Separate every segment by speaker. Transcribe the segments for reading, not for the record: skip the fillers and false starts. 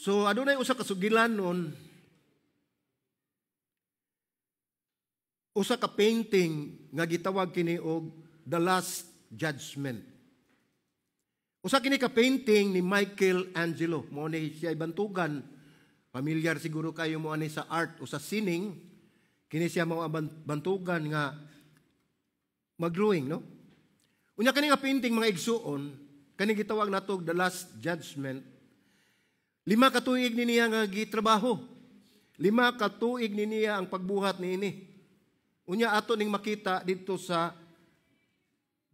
Speaker 1: So adunay usa ka sugilanon, usa ka painting nga gitawag kini og The Last Judgment. Usa kini ka painting ni Michael Angelo. Mao ni siya bantugan. Familiar siguro kayo mo ani sa art o sa sining. Kini siya mao bantugan nga mag-drawing, no? Unya kani nga painting, mga igsuon, kani gitawag nato The Last Judgment. 5 ka tuig ni niya nga gitrabaho. 5 ka tuig ni niya ang pagbuhat niini. Unya ato ning makita dito sa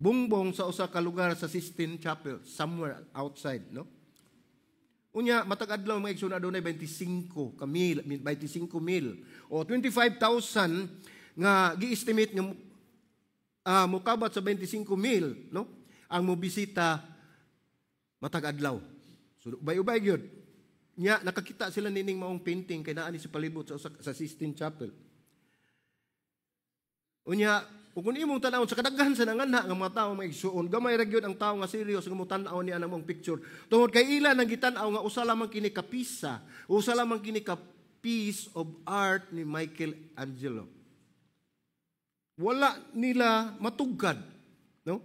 Speaker 1: bungbong sa usa ka lugar sa Sistine Chapel, somewhere outside, no? Unya matag adlaw, mga igsoon, adunay 25 ka mil, 25 mil o 25,000 nga gi-estimate nga mukabat sa 25 mil, no? Ang mobisita matag adlaw. So ubay-ubay gyud. Nya nakakita sila nining maong painting kay naa ni sa palibot sa Sistine Chapel. Unya, ug kung imong tan-awon sa kadaghan sa nanganha nga mga tawo, mga igsuon, gamay ra gyud ang tawo nga serious nga motan-aw niya ang maong picture. Tungod kay ila nang gitan-aw nga usa lamang kini ka pisa, usa lamang kini ka piece of art ni Michael Angelo. Wala nila matugkad, no?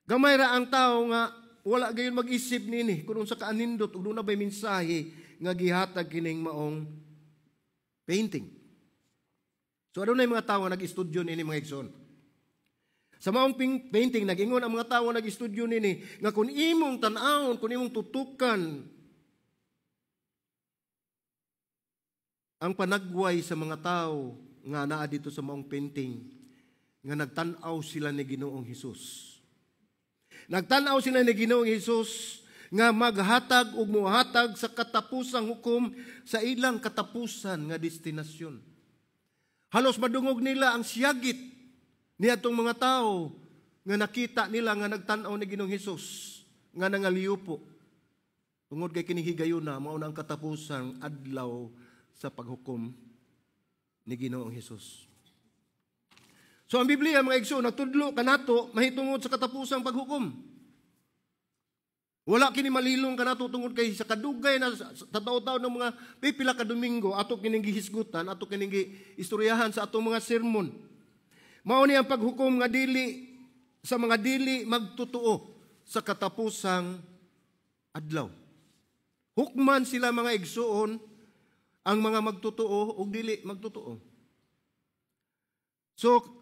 Speaker 1: Gamay ra ang tao nga wala gayon mag-isip nini kung unsa ka anindot ug duna bay mensahe nga gihatag kining maong painting. So adunay mga tawo nga nag-estudyo nini, mga igsoon. Sa maong painting, nag-ingon ang mga tawo nag-estudyo nini nga kung imong tan-awon, kung imong tutukan ang panagway sa mga tao nga naa dito sa maong painting, nga nagtan-aw sila ni Ginoong Hesus. Nagtan-aw sila ni Ginoong Hesus nga maghatag ug mohatag sa katapusang hukom sa ilang katapusan nga destinasyon. Halos madungog nila ang siyagit niadtong mga tao nga nakita nila nga nagtan-aw ni Ginoong Hesus nga nangaliupo. Tungod kay kini higayuna mao na ang katapusang adlaw sa paghukom ni Ginoong Hesus. So ang Biblia, mga igsoon, nagtudlo kanato mahitungod sa katapusang paghukom. Wala kini malilong kanato tungod kay sa kadugay na sa tawo-tawo ng mga pipila ka Domingo ato kining gihisgutan, ato kining giistoryahan sa atong mga sermon. Mao ni ang paghukom nga dili sa mga dili magtotoo sa katapusang adlaw. Hukman sila, mga igsuon, ang mga magtotoo ug dili magtotoo. So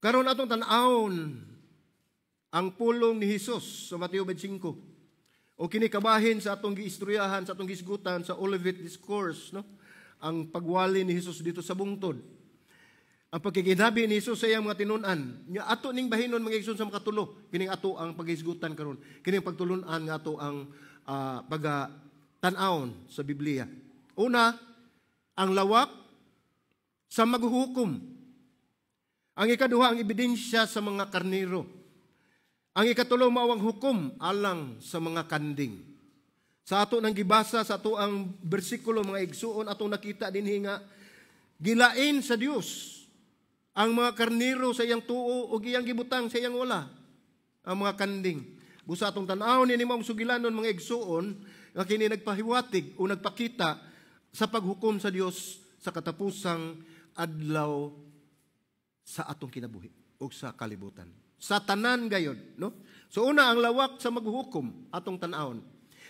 Speaker 1: karon atong tan-awon ang pulong ni Hesus sa Mateo 25. O kini kabahin sa atong giistoryahan, sa atong gisgutan sa Olivet Discourse, no? Ang pagwali ni Hesus dito sa bungtod. Ang pagkikinabi ni Hesus sa iyang mga tinun-an. Nya ato ning bahinon, mga igsoon, sa makatulo. Kining ato ang paghisgutan karon. Kining pagtulun-an nga ato ang pag tan-awon sa Biblia. Una, ang lawak sa maghuhukom. Ang ikaduha, ang ebidensya sa mga karnero. Ang ikatulo, mao ang hukom alang sa mga kanding. Sa ato nang gibasa sa ato ang bersikulo, mga igsuon, atong nakita dinhi nga gilain sa Dios ang mga karnero sa iyang tuo ug iyang gibutang sa iyang wala ang mga kanding. Busa atong tan-awon nini maong sugilanon, mga igsuon, nga kini nagpahiwatig o nagpakita sa paghukom sa Dios sa katapusang adlaw sa atong kinabuhi o sa kalibutan. Sa tanan gayod, no? So una, ang lawak sa maghukom atong tan-awon.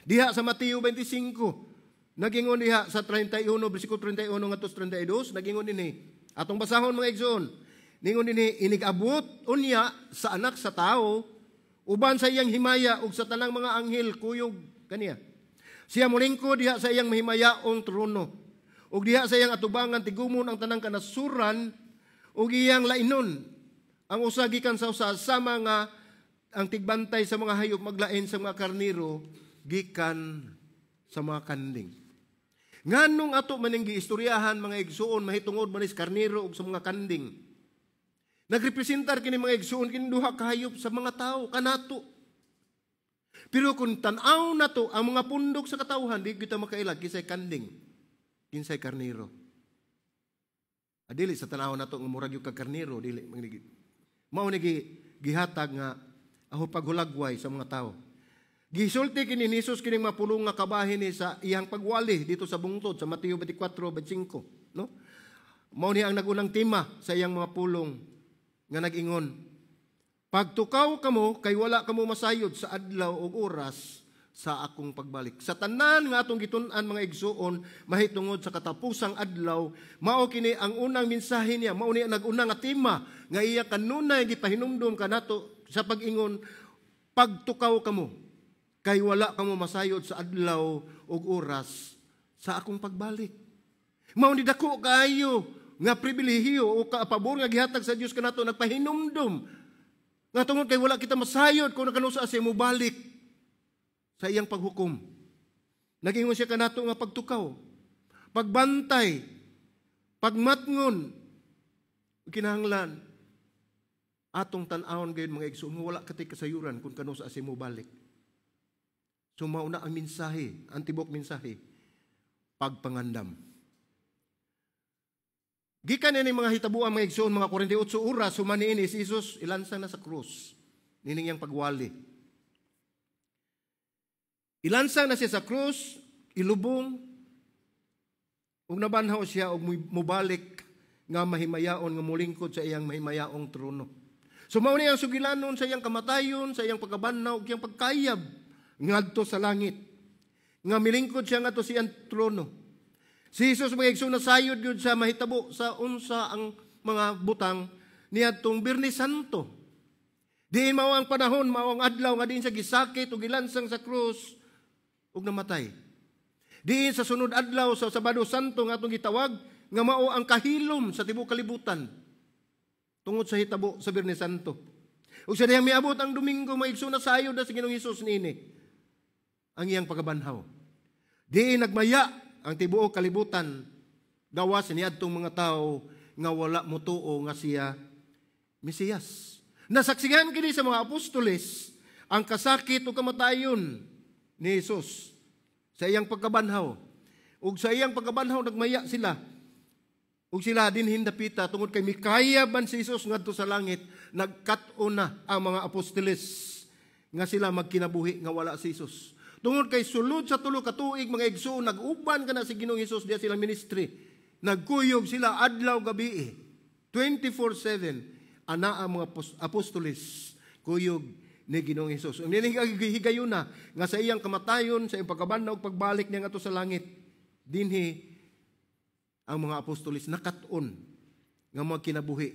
Speaker 1: Diha sa Mateo 25, nagingon diha sa 31, bersikulo 31 ngadto sa 32, nagingon dinhi. Atong basahon, mga igsoon. Ningon dinhi, "Inig-abot unya sa Anak sa Tao uban sa iyang himaya ug sa tanang mga anghel kuyog kaniya. Siya molingkod diha sa iyang mahimayaong trono. Ug diha sa iyang atubangan tigumon ang tanang kanasuran ug iyang lainon ang usa gikan sa usa, sama nga ang tigbantay sa mga hayop maglain sa mga karnero gikan sa mga kanding." Nganong ato maning giistoryahan, mga igsuon, mahitungod man is karnero ug sa mga kanding? Nagrepresentar kini, mga igsuon, kini duha ka hayop sa mga tao kanato. Pero kung tan-aw nato ang mga pundok sa katawhan, di kita makaila kinsay kanding, kinsay karnero. Dili sa tan-aw nato nga murag yung kag karnero, dili mao ni gihatag nga aho paghulagway sa mga tao. Gisulti kini ni Jesus kining mga pulong nga kabahin ni sa iyang pagwali dito sa bungtod sa Mateo 24:25, no? Mao ni ang nagunang tema sa iyang mga pulong nga nag-ingon, "Pagtukaw kamo kay wala kamo masayod sa adlaw ug oras sa akong pagbalik." Sa tanan nga atong gitun-an, mga igsuon, mahitungod sa katapusang adlaw, mao kini ang unang mensahe niya, mao ni ang nag-una nga tema nga iya kanunay gipahinumdom kanato sa pag-ingon, "Pagtukaw kamo kay wala kamo masayod sa adlaw ug oras sa akong pagbalik." Mao ni dako kaayo nga pribilehiyo o kapabor nga gihatag sa Dios kanato, nagpahinumdom nga tungod kay wala kita masayod kung kanusa siya mobalik sa iyang paghukom. Nag-ingon siya kanato nga pagtukaw, pagbantay, pagmatngon, kinahanglan atong tan-awon gayud, mga igsoon, nga wala katay kasayuran kung kanusa siya mobalik. So mao na ang mensahe, ang tibok mensahe, pagpangandam. Gikan ini mga hitabuan, mga igsoon, mga 48 oras human niini, si Jesus ilansang na sa krus. Nining iyang pagwali. Ilansang na siya sa krus, ilubong, ug nabanhaw siya ug mubalik nga mahimayaon nga mulingkod sa iyang mahimayaong trono. So mao ni ang sugilanon sa iyang kamatayon, sa iyang pagkabanhaw ug iyang pagkayab ngadto sa langit. Nga milingkod siya ngadto sa iyang trono. Si Jesus, mga igsoon, nasayod gyud sa mahitabo sa unsa ang mga butang niadtong Biyernes Santo. Diin mao ang panahon, mao ang adlaw nga diin siya gisakit ug gilansang sa krus ug namatay. Diin sa sunod adlaw sa Sabado Santo nga atong gitawag nga mao ang kahilom sa tibuok kalibutan tungod sa hitabo sa Biyernes Santo. Ug sa dihang miabot ang Domingo, mga igsoon, nasayod na sa Ginoong Hesus niini ang iyang pagkabanhaw. Diin nagmaya ang tibuok kalibutan gawas niadtong mga tao nga wala motuo nga siya Mesiyas. Nasaksihan kini sa mga apostoles ang kasakit ug kamatayon ni Jesus sa iyang pagkabanhaw. Ug sa iyang pagkabanhaw nagmaya sila. Ug sila dinhin dapita tungod kay mikaya ban si Jesus ngadto sa langit, nagkat-on na ang mga apostoles nga sila magkinabuhi nga wala si Jesus. Tungod kay sulod sa 3 ka tuig, mga igsoon, nag-uban kana si Ginoong Hesus diya silang ministry. Nagkuyog sila adlaw gabi. 24/7 ana ang mga apostoles kuyog ni Ginoong Hesus. Ang nining higayuna nga sa iyang kamatayon, sa iyang pagkabanhaw ug pagbalik niya ngadto sa langit, dinhi ang mga apostoles nakat-on nga mga kinabuhi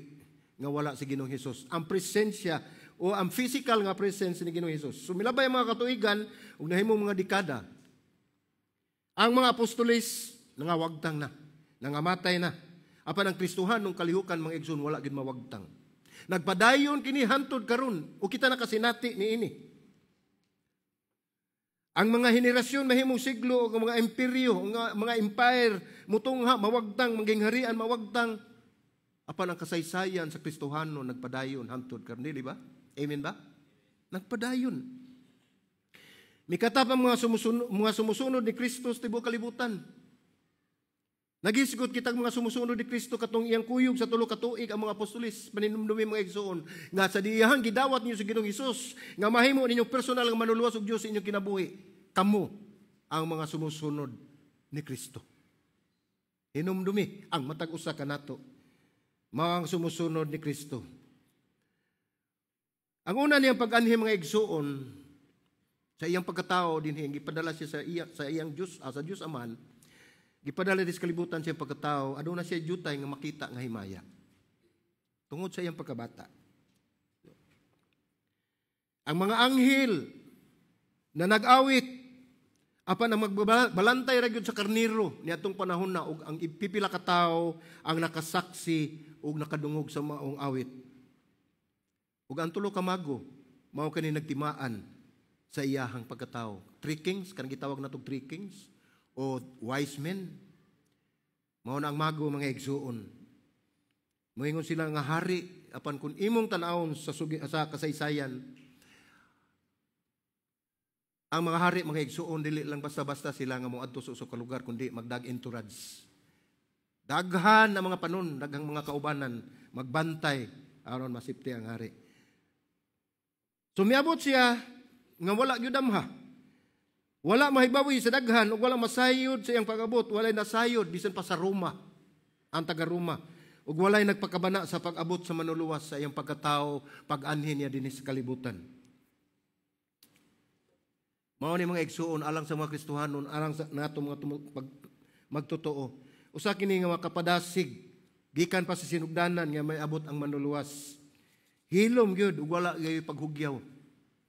Speaker 1: nga wala si Ginoong Hesus. Ang presensya o ang physical nga presence ni Ginoong Hesus. So milabay ang mga katuigan ug nahimong mga dekada. Ang mga apostoles nangawagtang na, nangamatay na. Apan ang Kristohanong kalihukan, mga igsoon, wala gid mawagtang. Nagpadayon kini hantod karon ug kita nakasinati niini. Ang mga henerasyon mahimong siglo o mga imperyo, mga empire mutungha, mawagtang, maging harian mawagtang. Apan ang kasaysayan sa Kristohano nagpadayon hantod karon, dili ba? Amen ba? Nagpadayon. Mikatap ang mga sumusunod ni Kristo sa tibuok kalibutan. Nagisgot kitang mga sumusunod ni Kristo katong iyang kuyog sa 3 ka tuig ang mga apostoles, paninumdumi, mga igsoon, nga sa diyahang gidawat niyo sa Ginoong Hesus nga mahimo ninyong personal nga manluluwas ug Dios sa inyong kinabuhi, kamo ang mga sumusunod ni Kristo. Hinumdumi ang matag usa kanato mga sumusunod ni Kristo. Ang una niyang pag-anhi, mga igsuon, sa iyang pagkatao dinhi, gipadala siya sa iyang Dios, sa Dios Amahan. Gipadala di sa kalibutan siya pagkatao, aduna siya jutay nga makita nga himaya tungod sa iyang pagkabata. Ang mga anghel na nag-awit apan ang magbalantay ra gyud sa karniro niadtong panahon na ug ang pipila ka tawo ang nakasaksi ug nakadungog sa maong awit. Ug ang tulo ka mago mao kani nagtimaan sa iyahang pagkatao. Three kings, kanang gitawag natong three kings o wise men. Mao na ang mago, mga igsuon. Moingon sila nga hari, apan kung imong tan-awon sa kasaysayan, ang mga hari, mga igsuon, dili lang basta-basta sila nga moadto sa usa ka lugar kundi magdag entourage. Daghan na mga panon, daghang mga kaubanan, magbantay aron masipti ang hari. So miabot siya nga wala gyud damha. Wala mahibawi sa daghan ug wala masayod sa iyang pag-abot, walay nasayod bisan pa sa Roma, ang taga Roma. Ug walay nagpakabana sa pag-abot sa Manluluwas sa iyang pagkatao, pag-anhin niya dinhi sa kalibutan. Mao ni, mga igsuon, alang sa mga Kristohanon, alang sa nato mga magtotoo. Usa kini nga makapadasig gikan pa sa sinugdanan nga may abot ang Manluluwas. Hilom gyud ug wala gyud paghugyaw.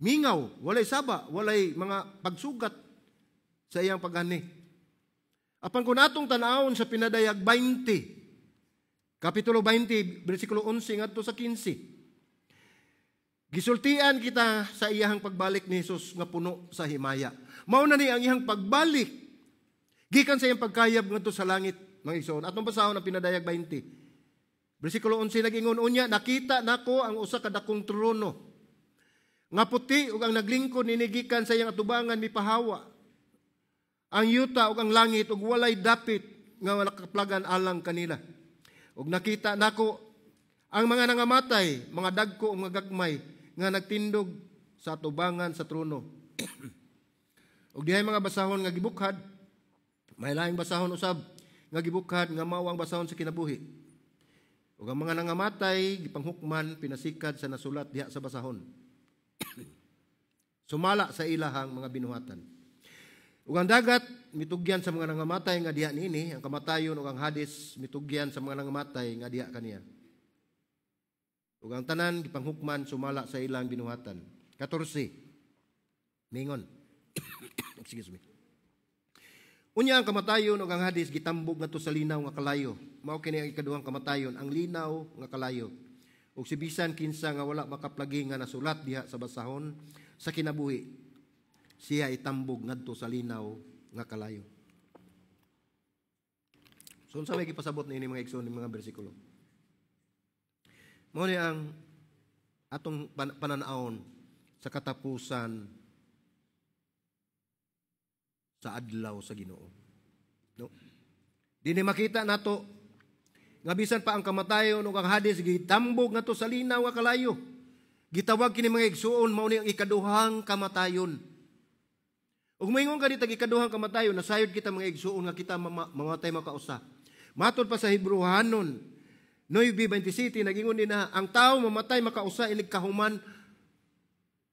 Speaker 1: Mingaw, walay saba, walay mga pagsugat sa iyang pag-anhi. Apan kung atong tan-awon sa Pinadayag 20, Kapitulo 20, bersikulo 11 ngadto sa 15. Gisultian kita sa iyahang pagbalik ni Jesus nga puno sa himaya. Mao na ni ang iyang pagbalik gikan sa iyang pagkayab ngadto sa langit, mga igsoon. Atong basahon ang Pinadayag 20. Bersikulo 11 nag-ingon, "Unya nakita nako ang usa ka dakong trono nga puti ug ang naglingkod niini gikan sa iyang atubangan mipahawa. Ang yuta ug ang langit ug walay dapit nga nakaplagan alang kanila. Ug nakita nako ang mga nangamatay, mga dagko ug mga gagmay nga nagtindog sa atubangan sa trono. Ug dihay mga basahon nga gibukhad, may laing basahon usab nga gibukhad nga mao ang basahon sa kinabuhi. Ug ang mga nangamatay gipanghukman pinasikad sa nasulat diha sa basahon, sumala sa ilahang mga binuhatan. Ug ang dagat mitugyan sa mga nangamatay nga diha niini, ang kamatayon ug ang Hades mitugyan sa mga nangamatay nga diha kaniya. Ug ang tanan gipanghukman sumala sa ilang binuhatan." 14. Mingon. Excuse me. "Unya ang kamatayon ug ang Hades gitambog ngadto sa linaw nga kalayo. Mao kini ang ikaduhang kamatayon, ang linaw nga kalayo. Ug si bisan kinsa nga wala makaplagi nga nasulat diha sa basahon sa kinabuhi, siya itambog ngadto sa linaw nga kalayo." So unsa may gipasabot niini, mga igsoon, ning mga bersikulo? Mao ni ang atong pananawon sa katapusan sa adlaw sa Ginoo. No? Dinhi makita nato nga bisan pa ang kamatayon ug ang Hades gitambog ngadto sa linaw nga kalayo. Gitawag kini, mga igsuon, mao ni ang ikaduhang kamatayon. Ug moingon ka ditag ikaduhang kamatayon, nasayod kita, mga igsuon, nga kita mamatay makausa. Matod pa sa Hebreohanon 9:27, nagingon din na ang tao mamatay makausa inig kahuman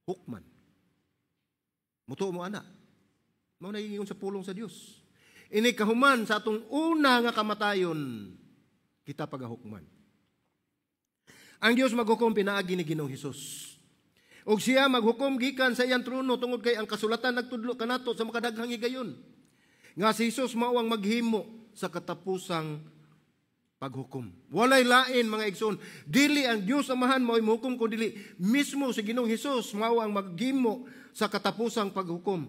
Speaker 1: hukman. Mutuo mo ana? Mao na sa pulong sa Dios. Inig kahuman sa atong una nga kamatayon, kita pagahukman. Ang Dios maghukom pinaagi ni Ginoong Hesus. Og siya maghukom gikan sa iyang trono tungod kay ang kasulatan nagtudlo kanato sa makadaghang higayon nga si Jesus mao ang maghimo sa katapusang paghukom. Walay lain, mga igsoon. Dili ang Dios Amahan mao'y mohukom kun dili mismo si Ginoong Hesus mao ang maghimo sa katapusang paghukom.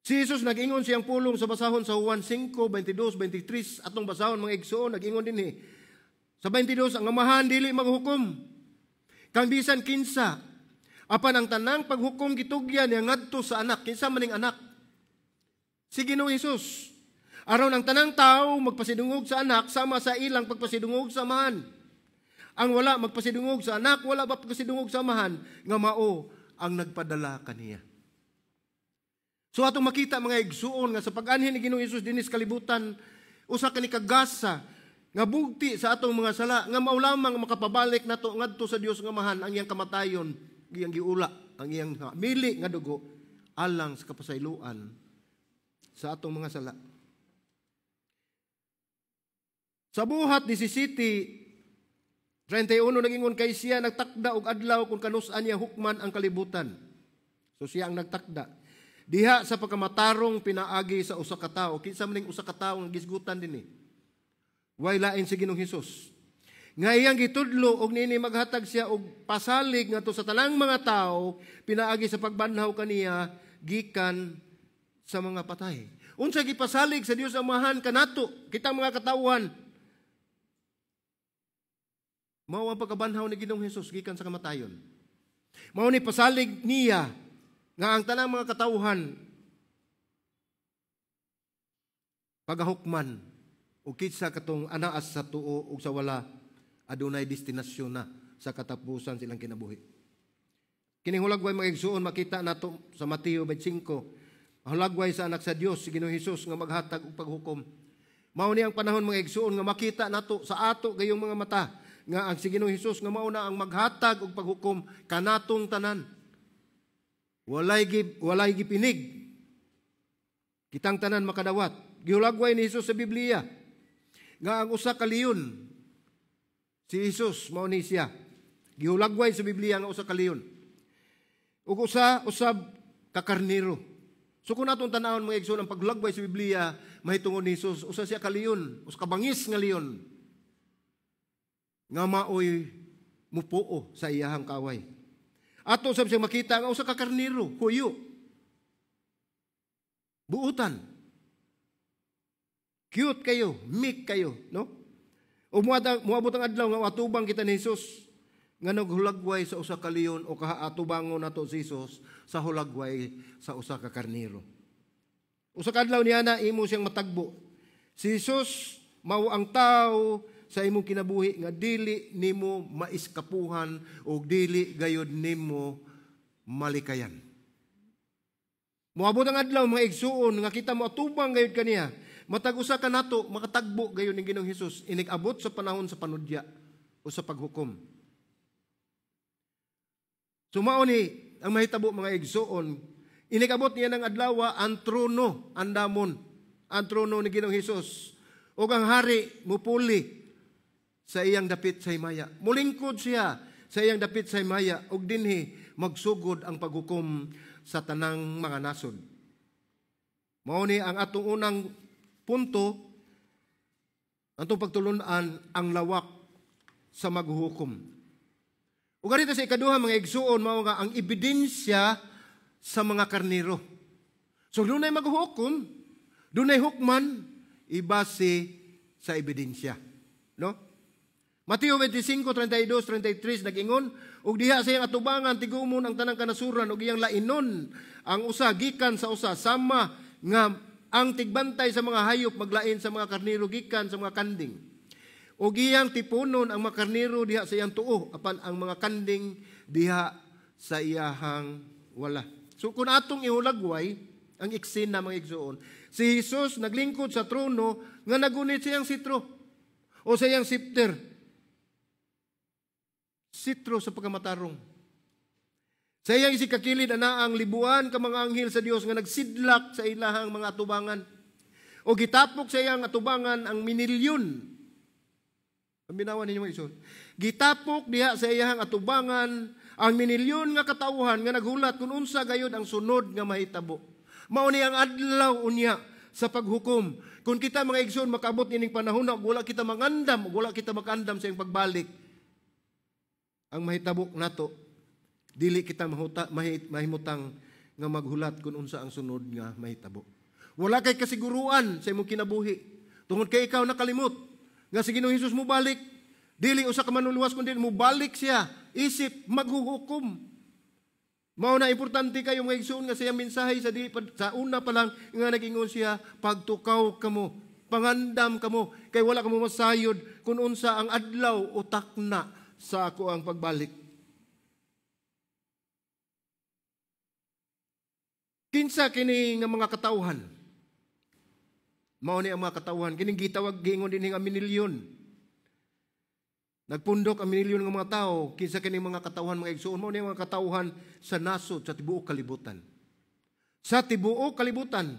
Speaker 1: Si Jesus nag-ingon siyang pulong sa basahon sa Juan 5, 22, 23. Atong basahon, mga igsoon, nag-ingon dinhi. Sa 22, "Ang Amahan dili maghukom kang bisan kinsa. Apan ang tanang paghukom gitugyan niya ngadto sa Anak." Kinsa maning Anak? Si Ginoong Hesus. "Aron ang tanang tao magpasidungog sa Anak sama sa ilang pagpasidungog sa Amahan. Ang wala magpasidungog sa Anak, wala pagpasidungog sa Amahan nga mao ang nagpadala kaniya." So atong makita, mga igsuon, nga sa pag-anhin ni Ginoong Hesus dinhi sa kalibutan, usa kani kagasa nga bugti sa atong mga sala nga mao lamang makapabalik nato ngadto sa Dios nga Amahan ang iyang kamatayon, iyang giula, ang iyang mili nga dugo alang sa kapasayloan sa atong mga sala. Sa Buhat 17:31 nagingon, "Kay siya nagtakda og adlaw kung kanus-an niya hukman ang kalibutan." So siya ang nagtakda. "Diha sa pagkamatarong pinaagi sa usa ka tawo." Kinsa man ning usa ka tawo nga gisgutan dinhi? Way lain si Ginoong Hesus. "Nga iyang gitudlo og niini maghatag siya og pasalig ngadto sa tanang mga tawo pinaagi sa pagbanhaw kaniya gikan sa mga patay." Unsa gipasalig sa Dios Amahan kanato, kitang mga katawhan? Mao ang pagkabanhaw ni Ginoong Hesus gikan sa kamatayon. Mao ni pasalig niya nga ang tanang mga katawhan pagahukman o kinsa katong anaas sa tuo ug sa wala, adunay destinasyon na sa katapusan silang kinabuhi. Kining hulagway, mga igsuon, makita nato sa Mateo 25. Hulagway sa Anak sa Dios, si Ginoong Hesus, nga maghatag og paghukom. Mao ni ang panahon, mga igsuon, nga makita nato sa ato gayong mga mata nga ang si Ginoong Hesus nga mao na ang maghatag og paghukom kanatong tanan. Walay gipinig. Kitang tanan makadawat. Gihulagway ni Hesus sa Biblia nga ang usa ka leon, si Hesus mao ni siya. Gihulagway sa Biblia nga usa ka leon ug usa usab ka karnero. So kung atong tan-awon, mga igsoon, ang paglagway sa Biblia mahitungod ni Hesus, usa siya ka leon, usa ka bangis nga leon nga maoy mupuo sa iyahang kaway. Ato sab siya makita nga usa ka karnero, huyo. Buutan. Cute kayo, meek kayo, no? O muabot ang adlaw nga atubang kita ni Jesus nga naghulagway sa usa ka leon o kaatubangon nato si Jesus sa hulagway sa usa ka karnero. Usa ka adlaw niya na imo siyang matagbo. Si Jesus mao ang tao sa imong kinabuhi nga dili nimo maiskapuhan o dili gayod nimo malikayan. Moabot ang adlaw, mga igsuon, nga kita mo atubang gayud kaniya. Matag usa ka nato makatagbo gayud ni Ginoong Hesus inig-abot sa panahon sa panudya o sa paghukom. So mao ni ang mahitabo, mga igsuon, inig-abot niya ng adlaw ang trono andamon, ang trono ni Ginoong Hesus. Ug ang hari mupuli sa iyang dapit sa himaya. Mulingkod siya sa iyang dapit sa himaya ug dinhi magsugod ang paghukom sa tanang mga nasod. Mao ni ang atong unang punto, atong pagtulunan, ang lawak sa maghuhukom. Ug dito sa ikaduha, mga igsuon, mao nga ang ebidensya sa mga karnero. So dunay maghuhukom, dunay hukman ibase sa ebidensya. No? Mateo 25, 32, 33 nag-ingon, "Ug diha sa iyang atubangan tigumon ang tanang kanasuran ug iyang lainon ang usa gikan sa usa, sama nga ang tigbantay sa mga hayop maglain sa mga karnero gikan sa mga kanding. Ug iyang tipunon ang mga karnero diha sa iyang tuo, apan ang mga kanding diha sa iyahang wala." So kung atong ihulagway ang eksena, mga igsuon, si Jesus naglingkod sa trono nga nagunit siyang sitro o sa iyang scepter. Sitro sa pagkamatarong. Sa iyang isikakilid ana ang libuan ka mga anghel sa Dios nga nagsidlak sa ilahang mga atubangan. O gitapok sa iyang atubangan ang minilyon. Paminawan ninyo, mga igsoon. Gitapok diha sa iyang atubangan ang minilyon nga katawhan nga naghulat kung unsa gayud ang sunod nga mahitabo. Mao ni ang adlaw unya sa paghukom. Kung kita, mga igsoon, makaabot ining panahon na wala kita mangandam, wala kita makandam sa iyang pagbalik, ang mahitabo nato, dili kita mahimutang nga maghulat kung unsa ang sunod nga mahitabo. Wala kay kasiguruan sa imong kinabuhi. Tungod kay ikaw nakalimot nga si Ginoong Hesus mobalik, dili usa ka manluluwas kundi mobalik siya isip maghuhukom. Mao na importante kayo, mga igsoon, nga siyang mensahe sa una pa lang nga nag-ingon siya, "Pagtukaw kamo, pangandam kamo, kay wala kamo masayod kung unsa ang adlaw o takna sa ako ang pagbalik." Kinsa kini nga mga katawhan? Mao ni ang mga katawhan kining gitawag, giingon dinhi nga minilyon. Nagpundok ang minilyon nga mga tao. Kinsa kini mga katawhan, mga igsuon? Mao ni ang mga katawhan sa nasod sa tibuok kalibutan. Sa tibuok kalibutan,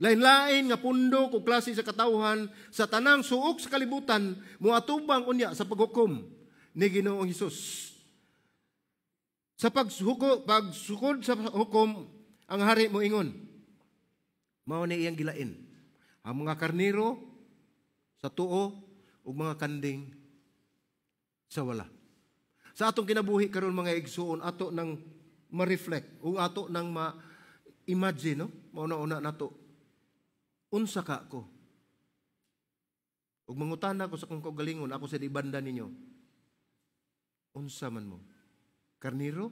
Speaker 1: lain-lain nga pundok o klase sa katawhan sa tanang suok sa kalibutan moatubang unya sa paghukom ni Ginoong Hesus. Sa pagsukod sa hukom, ang hari moingon, mao ni iyang gilain ang mga karnero sa tuo ug mga kanding sa wala. Sa atong kinabuhi karon, mga igsuon, ato nang ma-reflect ug ato nang ma-imagine, no? Mao na una nato. Unsa ka ko? Ug mangutana ko sa akong kaugalingon, ako sa di banda ninyo. Unsa man mo? Karnero?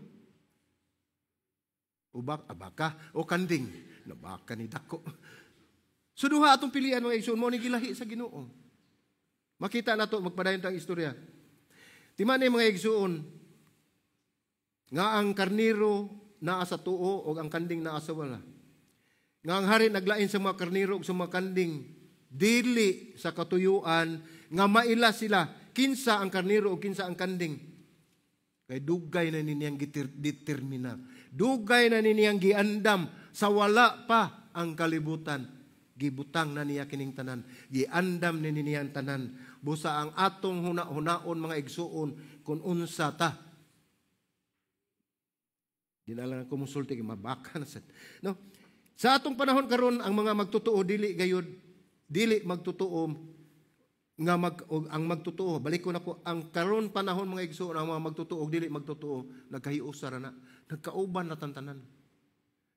Speaker 1: O baka? O kanding? Nabaka ni dako. So duha atong pilian, mga igsoon, mao ni gilahi sa Ginoo. Makita nato magpadayon tang istorya. Timani, mga igsoon, Nga ang karniro naa sa tuo o ang kanding naa sa wala. Nga ang hari naglain sa mga karniro ug sa mga kanding dili sa katuyuan nga maila sila kinsa ang karniro o kinsa ang kanding. Kay dugay na niyang determina. Dugay na niyang giandam sa wala pa ang kalibutan. Gibutang na niya kining tanan. Giandam ni niya ang tanan. Busa ang atong huna-hunaon, mga igsuon, kung unsa ta. Di na lang ako musulti kay mabaka na sad. No? Sa atong panahon karon, ang mga magtotoo dili gayud dili magtotoo nga mag og ang magtotoo, balik ko na po ang karon panahon, mga igsuon, ang mga magtotoo og dili magtotoo nagkahiusa ra na, nagkauban na tantanan,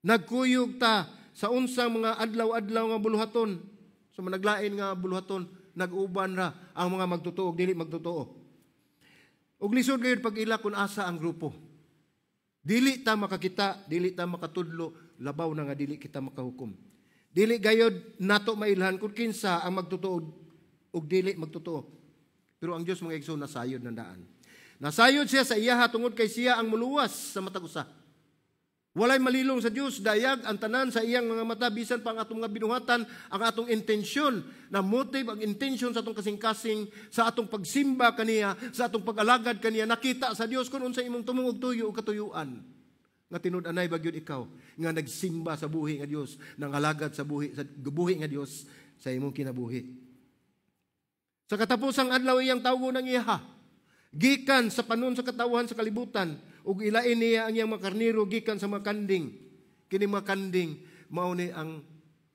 Speaker 1: nagkuyog ta sa unsang mga adlaw-adlaw nga buluhaton, sa mga naglain nga buluhaton, nag-uban ra ang mga magtotoo og dili magtotoo. Ug lisod gayud pag-ila kung asa ang grupo. Dili ta makakita, dili ta makatudlo, labaw na nga dili kita makahukom. Dili gayod nato mailhan kung kinsa ang magtotoo ug dili magtotoo. Pero ang Dios, mga igsoon, nasayod ng daan. Nasayod siya sa iyaha tungod kay siya ang muluwas sa matag usa. Walay malilong sa Dios, dayag ang tanan sa iyang mga mata, bisan pa ang atong mga binuhatan, ang atong intensyon, na motive, ang intensyon sa atong kasing-kasing, sa atong pagsimba kaniya, sa atong pag-alagad kaniya, nakita sa Dios kung unsa imong tumong og tuyo o katuyuan. Nga tinud-anay ba gyud ikaw nga nagsimba sa buhi nga Dios, nangalagad sa buhi nga Dios sa imong kinabuhi? Sa katapusang adlaw, iyang tawgon ang iyaha gikan sa panon sa katawhan sa kalibutan ug ilain niya ang iyang mga karniro gikan sa mga kanding. Kini mga kanding mao ni ang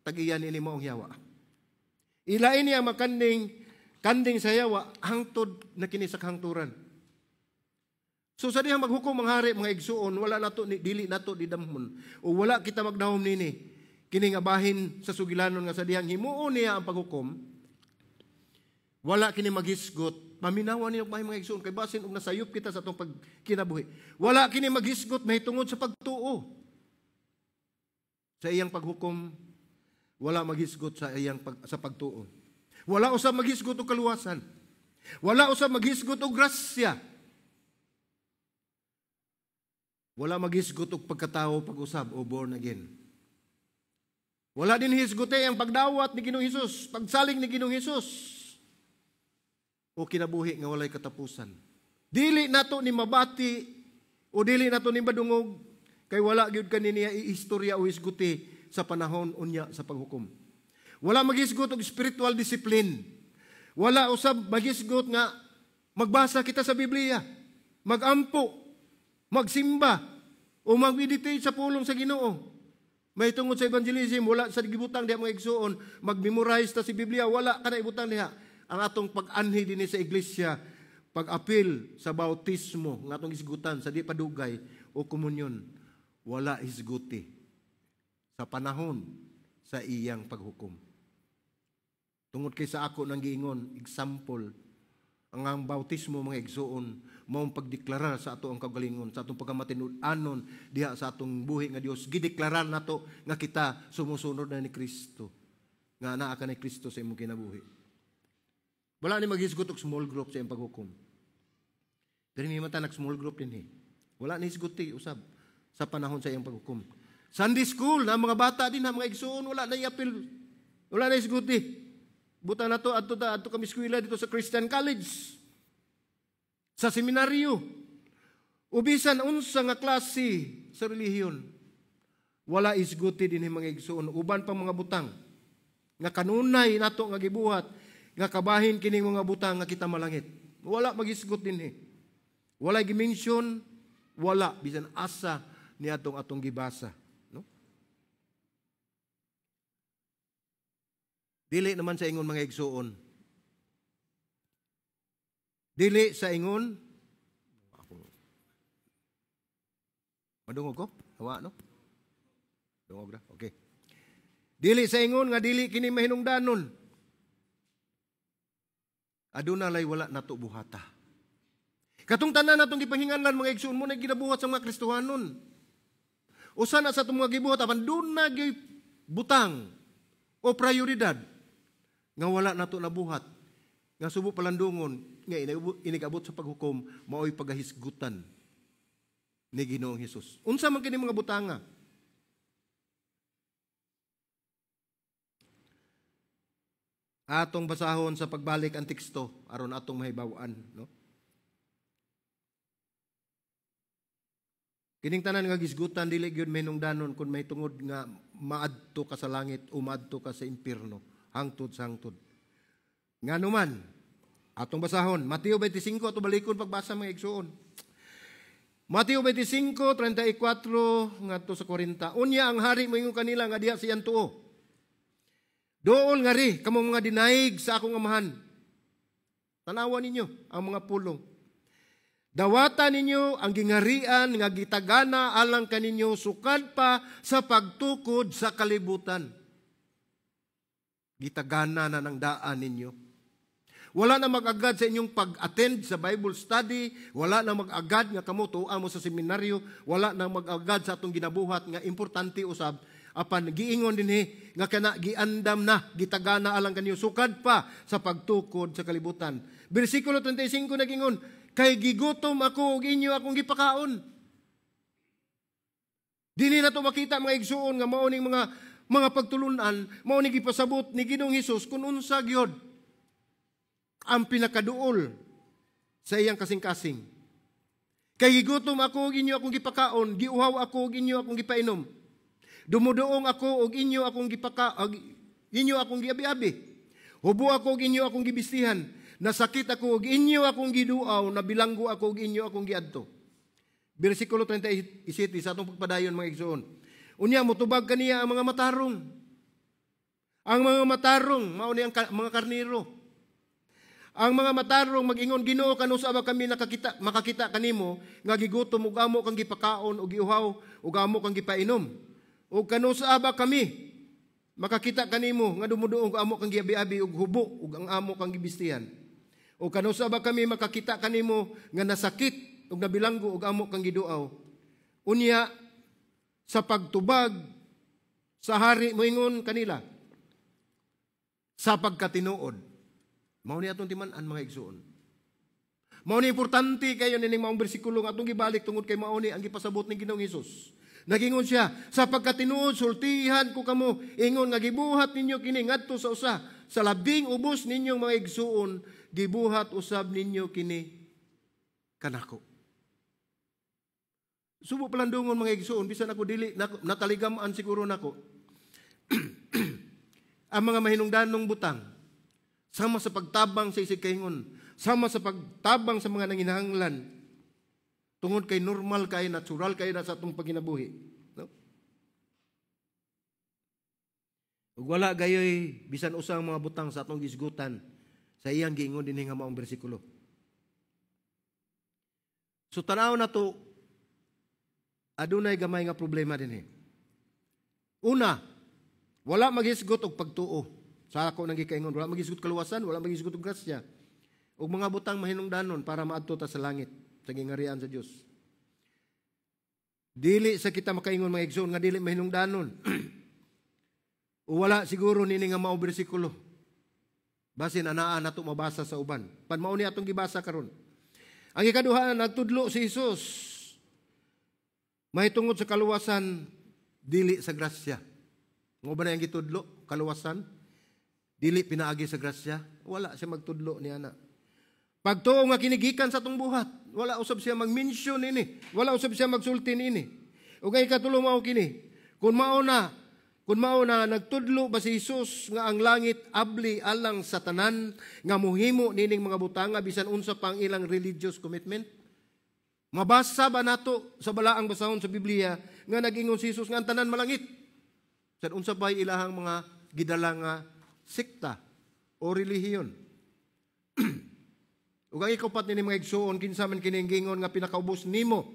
Speaker 1: tag-iya niini maong yawa. Ilain niya ang mga kanding, kanding sa yawa, hangtod na kini sa kahangturan. So sa dihang maghukom ang hari, mga igsuon, wala nato ni dili nato didamhon o wala kita magdahom nini. Kini nga bahin sa sugilanon nga sa dihang himuon niya ang paghukom, wala kini maghisgot. Paminawa niyo mga igsuon kay basin og nasayop kita sa atong pagkinabuhi. Wala kini maghisgot mahitungod sa pagtuo. Sa iyang paghukom, wala maghisgot sa pagtuo. Wala usab maghisgot og kaluwasan. Wala usab maghisgot og grasya. Wala maghisgot og pagkatao pag-usab o born again. Wala din hisgote ang pagdawat ni Ginoong Hesus, pagsalig ni Ginoong Hesus o kinabuhi nga walay katapusan. Dili nato ni mabati o dili nato ni madungog kay wala gyud kani niya iistorya o hisguti sa panahon unya sa paghukom. Wala maghisgot og spiritual discipline. Wala usab maghisgot nga magbasa kita sa Biblia, magampo, magsimba, o mag-meditate sa pulong sa Ginoo. May tungod sa evangelism, wala sa gibutang diha, mga igsuon, mag-memorize ta si Biblia, wala kana ibutang diha. Ang atong pag-anhi dinhi sa iglesia, pag-apil sa bautismo, nga atong hisgutan sa di padugay o komunyon, wala hisguti sa panahon sa iyang paghukom. Tungod kay sa ako nang giingon, example, ang bautismo, mga igsuon, maong pagdeklarar sa ato ang kaugalingon, sa atong pagkamatinud-anon diha sa atong buhi nga Dios, gideklarar nato nga kita sumusunod na ni Kristo, nga naa ka ni Kristo sa imong kinabuhi. Wala ni maghisgot og small group sa iyang paghukom. Pero may mata nag small group din eh. Wala ni hisguti usab sa panahon sa iyang paghukom. Sunday school na mga bata din ha, mga igsuon, wala na iapil. Wala na hisguti. Buta na to, adto ta, adto kami eskwela dito sa Christian College. Sa seminaryo. Ubisan unsa nga klase sa relihiyon. Wala isguti din mga igsuon. Uban pa mga butang nga kanunay nato nga gibuhat nga kabahin kining mga butang nga kita malangit. Wala magisgot din eh. Wala gimension, wala bisan asa ni atong atong gibasa, no? Dili naman sa ingon, mga igsuon. Dili sa ingon ako. Madungog ko? Hawa, no? Dungog ra. Okay. Dili sa ingon nga dili kini mahinungdanon. Aduna lay wala nato buhata. Katong tanan natong gipahinganlan, mga igsuon, mo na ginabuhat sa mga Kristohanon. Usa na sa atong mga gibuhat apan duna gyud butang o prioridad nga wala nato nabuhat nga subo palandungon nga inigabot sa paghukom maoy pagahisgutan. ni Ginoong Hesus. Unsa man kini mga butanga? Atong basahon sa pagbalik ang teksto aron atong mahibaw-an, no? Kining tanan nga gisgutan dili gyud mahinungdanon kun may tungod nga maadto ka sa langit o maadto ka sa impierno hangtod sa hangtod. Nganuman, atong basahon Mateo 25, ato balikon pagbasa, mga igsuon. Mateo 25:34 ngadto sa 40. Unya ang hari moingon kanila nga diha siyang tuo: "Dool ngari kamong mga dinaig sa akong amahan." Tanawa ninyo ang mga pulong. "Dawata ninyo ang gingarian nga gitagana alang kaninyo sukad pa sa pagtukod sa kalibutan." Gitagana na ng daan ninyo. Wala na mag-agad sa inyong pag-attend sa Bible study, wala na mag-agad nga kamo tuwa mo sa seminaryo, wala na mag-agad sa atong ginabuhat nga importante usab, apan giingon dinhi nga kana giandam na, gitagana alang kaninyo sukad pa sa pagtukod sa kalibutan. Bersikulo 35 nagingon, "Kay gigutom ako ug inyo akong gipakaon." Dinhi na to makita, mga igsuon, nga mao ning mga pagtulunan, mao ning gipasabot ni Ginoong Hesus kun unsa gyud ang pinakaduol sa iyang kasing-kasing. "Kay gigutom ako ug inyo akong gipakaon, giuhaw ako ug inyo akong gipainom. Dumuduong ako ug inyo akong giabi-abi. Hubo ako ug inyo akong gibistihan. Nasakit ako ug inyo akong giduaw, nabilanggo ako ug inyo akong giadto." Bersikulo 37 sa atong pagpadayon, mga igsoon. Unya motubag kaniya ang mga matarong. Ang mga matarong mao ni ang mga karniro. Ang mga matarong mag-ingon, "Ginoo, kanus-a ba kami makakita kanimo nga gigutom ug amo kang gipakaon ug giuhaw ug amo kang gipainom? Ug kanus-a ba kami makakita kanimo nga dumuduong ug amo kang giabi-abi ug hubo ug ang amo kang gibistihan? O kanus-a ba kami makakita kanimo nga nasakit ug nabilanggo ug amo kang giduaw?" Unya sa pagtubag sa hari moingon kanila, "Sa pagkatinuod." Mao ni atong timan-an, mga igsuon. Mao ni importante kayo nining maong bersikulo nga atong gibalik tungod kay mao ni ang gipasabot ni Ginoong Hesus. Nagingon siya, "Sa pagkatinuod sultihan ko kamo, ingon nga gibuhat ninyo kini ngadto sa usa sa labing ubos ninyong mga igsuon, gibuhat usab ninyo kini kanako." Subo palandungon, mga igsuon, bisan ako dili nataligaman siguro nako. Ang mga mahinungdanong butang, sama sa pagtabang sa isig kaingon, sama sa pagtabang sa mga nanginahanglan, tungod kay normal kay, natural kay na sa atong pagkinabuhi. No? Ug wala gayoy bisan usang mga butang sa atong gisgutan sa iyang giingon dinhi nga maong bersikulo. So tanaw na to, adunay gamay nga problema dinhi. Una, wala maghisgot og pagtuo. Sa ako nang gikaingon, wala maghisgot kaluwasan, wala maghisgot og grasya. Og mga butang mahinungdanon para maadto ta sa langit, sa gingarian sa Dios. Dili sa kita makaingon, mga igsoon, nga dili mahinungdanon. O wala siguro nini nga mao bersikulo. Basin anaa nato mabasa sa uban. Pan mao ni atong gibasa karon. Ang ikaduha, nagtudlo si Hesus mahitungod sa kaluwasan dili sa grasya. Mo ba na ang gitudlo kaluwasan dili pinaagi sa grasya? Wala siya magtudlo ni ana. Pagtuo nga kinigikan sa atong buhat, wala usab siya mag-mention ini, wala usab siya magsulti niini. Ug ang ikatulo mao kini, kung mao na nagtudlo ba si Hesus nga ang langit abli alang sa tanan nga muhimo nining mga butanga bisan unsa pa ang ilang religious commitment? Mabasa ba nato sa balaang basahon sa Biblia nga nag-ingon si Hesus nga ang tanan malangit? Bisan unsa pa ilahang mga gidala nga sekta o relihiyon? Ug ang ikapat nini, mga igsuon, kinsa man kini gingon nga pinakaubos nimo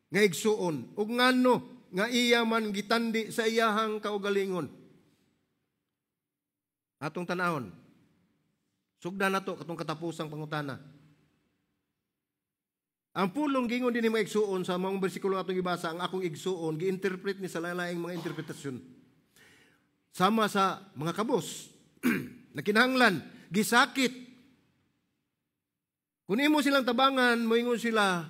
Speaker 1: nga igsuon ug ngano nga iya man gitandi sa iyahang kaugalingon? Atong tanahon. Sugdan nato katong katapusang pangutana. Ang pulong gingon dinhi, mga igsuon, sa mga bersikulo atong gibasa, ang akong igsuon, gi-interpret ni sa laing mga interpretasyon. Sama sa mga kabos, nakinahanglan, gisakit. Kung imo silang tabangan, moingon sila,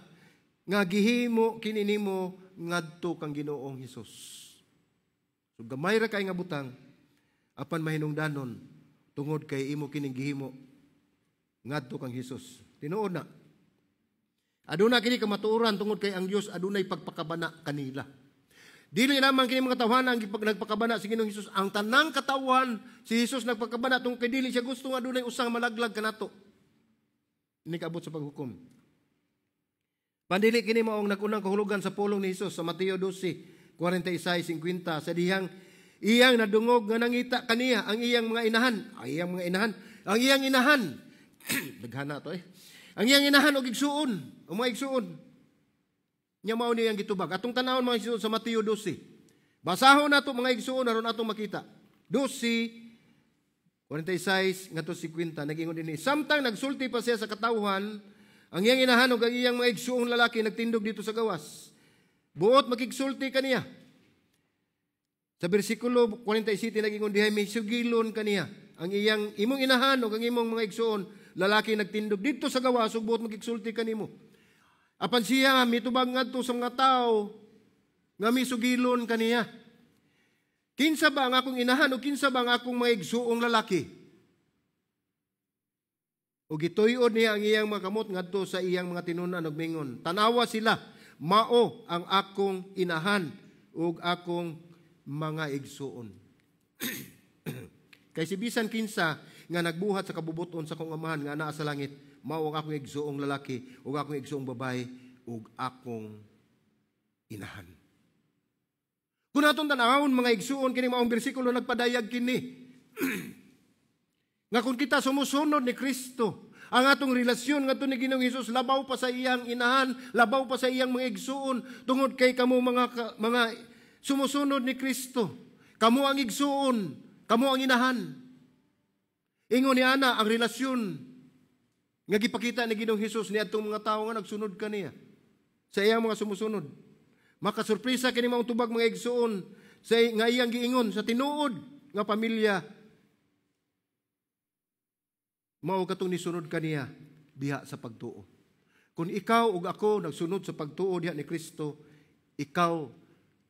Speaker 1: nga gihimo kini nimo ngadto kang Ginoong Hesus. So gamay ra kay nga butang apan mahinungdanon tungod kay imo kining gihimo ngadto kang Hesus. Tinuod na. Aduna kini kamatuoran tungod kay ang Dios adunay pagpakabana kanila. Dili lamang kini mga tawhana ang nagpakabana si Ginoong Hesus, ang tanang katawhan si Hesus nagpakabana tungod kay dili siya gusto nga adunay usang malaglag kanato. Ini kaabot sa paghukom. Pandili kini maong nagunang kahulugan sa pulong ni Hesus sa Mateo 12:46-50 sa dihang iyang nadungog nga nangita kaniya ang iyang mga inahan, ang iyang mga inahan, ang iyang inahan. Daghana to eh. Ang iyang inahan og igsuon, o mga igsuon. Nya mao ni ang gitubag. Atong tanawon mga igsuon sa Mateo 12. Basahon nato mga igsuon aron atong makita. 12:46 ngadto 50 nag-ingon dinhi. Samtang nagsulti pa siya sa katawhan, ang iyang inahan ug ang iyang mga igsuong lalaki nagtindog dito sa gawas. Buot makigsulti kaniya. Sa bersikulo 47 nag-ingon dihay may sugilon kaniya. Ang iyang imong inahan ug ang imong mga igsuon lalaki nagtindog dito sa gawas ug buot makigsulti kanimo. Apan siya mitubag ngadto sa mga tawo nga misugilon kaniya. Kinsa ba ang akong inahan o kinsa ba ang akong mga igsuong lalaki? O gituy-on niya ang iyang mga kamot ngadto sa iyang mga tinun-an ug mingon, tanawa sila, mao ang akong inahan ug akong mga igsuon. Kay si bisan kinsa nga nagbuhat sa kabubuton sa akong amahan nga naa sa langit, mao ang akong igsuong lalaki ug akong igsuong babae ug akong inahan. Kung atong tan-awon mga igsuon kini maong bersikulo nagpadayag kini. Nga kung kita sumusunod ni Kristo, ang atong relasyon ngadto ni Ginoong Hesus labaw pa sa iyang inahan, labaw pa sa iyang mga igsuon, tungod kay kamo mga sumusunod ni Kristo. Kamo ang igsuon, kamo ang inahan. Ingon ni ana ang relasyon nga gipakita ni Ginoong Hesus niadtong mga tawo nga nagsunod kaniya sa iyang mga sumusunod. Makasurpresa kini maong tubag mga igsuon sa nga iyang giingon sa tinuod nga pamilya mao katong nisunod kaniya diha sa pagtuo. Kung ikaw ug ako nagsunod sa pagtuo diha ni Kristo, ikaw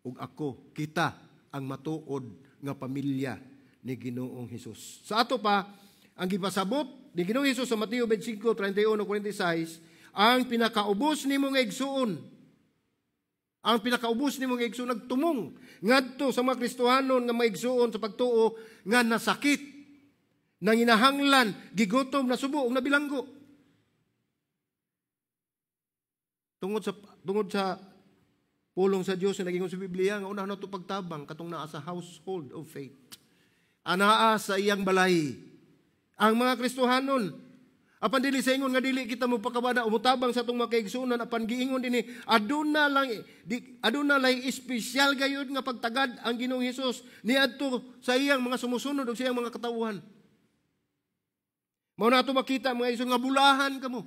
Speaker 1: ug ako kita ang matuod nga pamilya ni Ginoong Hesus. Sa ato pa ang gipasabot ni Ginoong Hesus sa Mateo 25:31-46, ang pinakaubos nimo nga igsuon, ang pinakaubos nimo nga igsuon nagtumong ngadto sa mga Kristohanon nga mga igsuon sa pagtuo nga nasakit, nanginahanglan, gigutom, nasubo ug nabilanggo. Tungod sa pulong sa Dios nga nagingon sa Biblia nga una nato pagtabang katong naa sa household of faith. Anaa sa iyang balay ang mga Kristohanon. Apan dili sa ingon nga dili kita mopakabana umutabang sa atong mga kaigsuonan, apan giingon dinhi aduna lay espesyal gayud nga pagtagad ang Ginoong Hesus niadto sa iyang mga sumusunod ug sa iyang mga katawhan. Mao na ato makita mga igsoon nga bulahan kamo.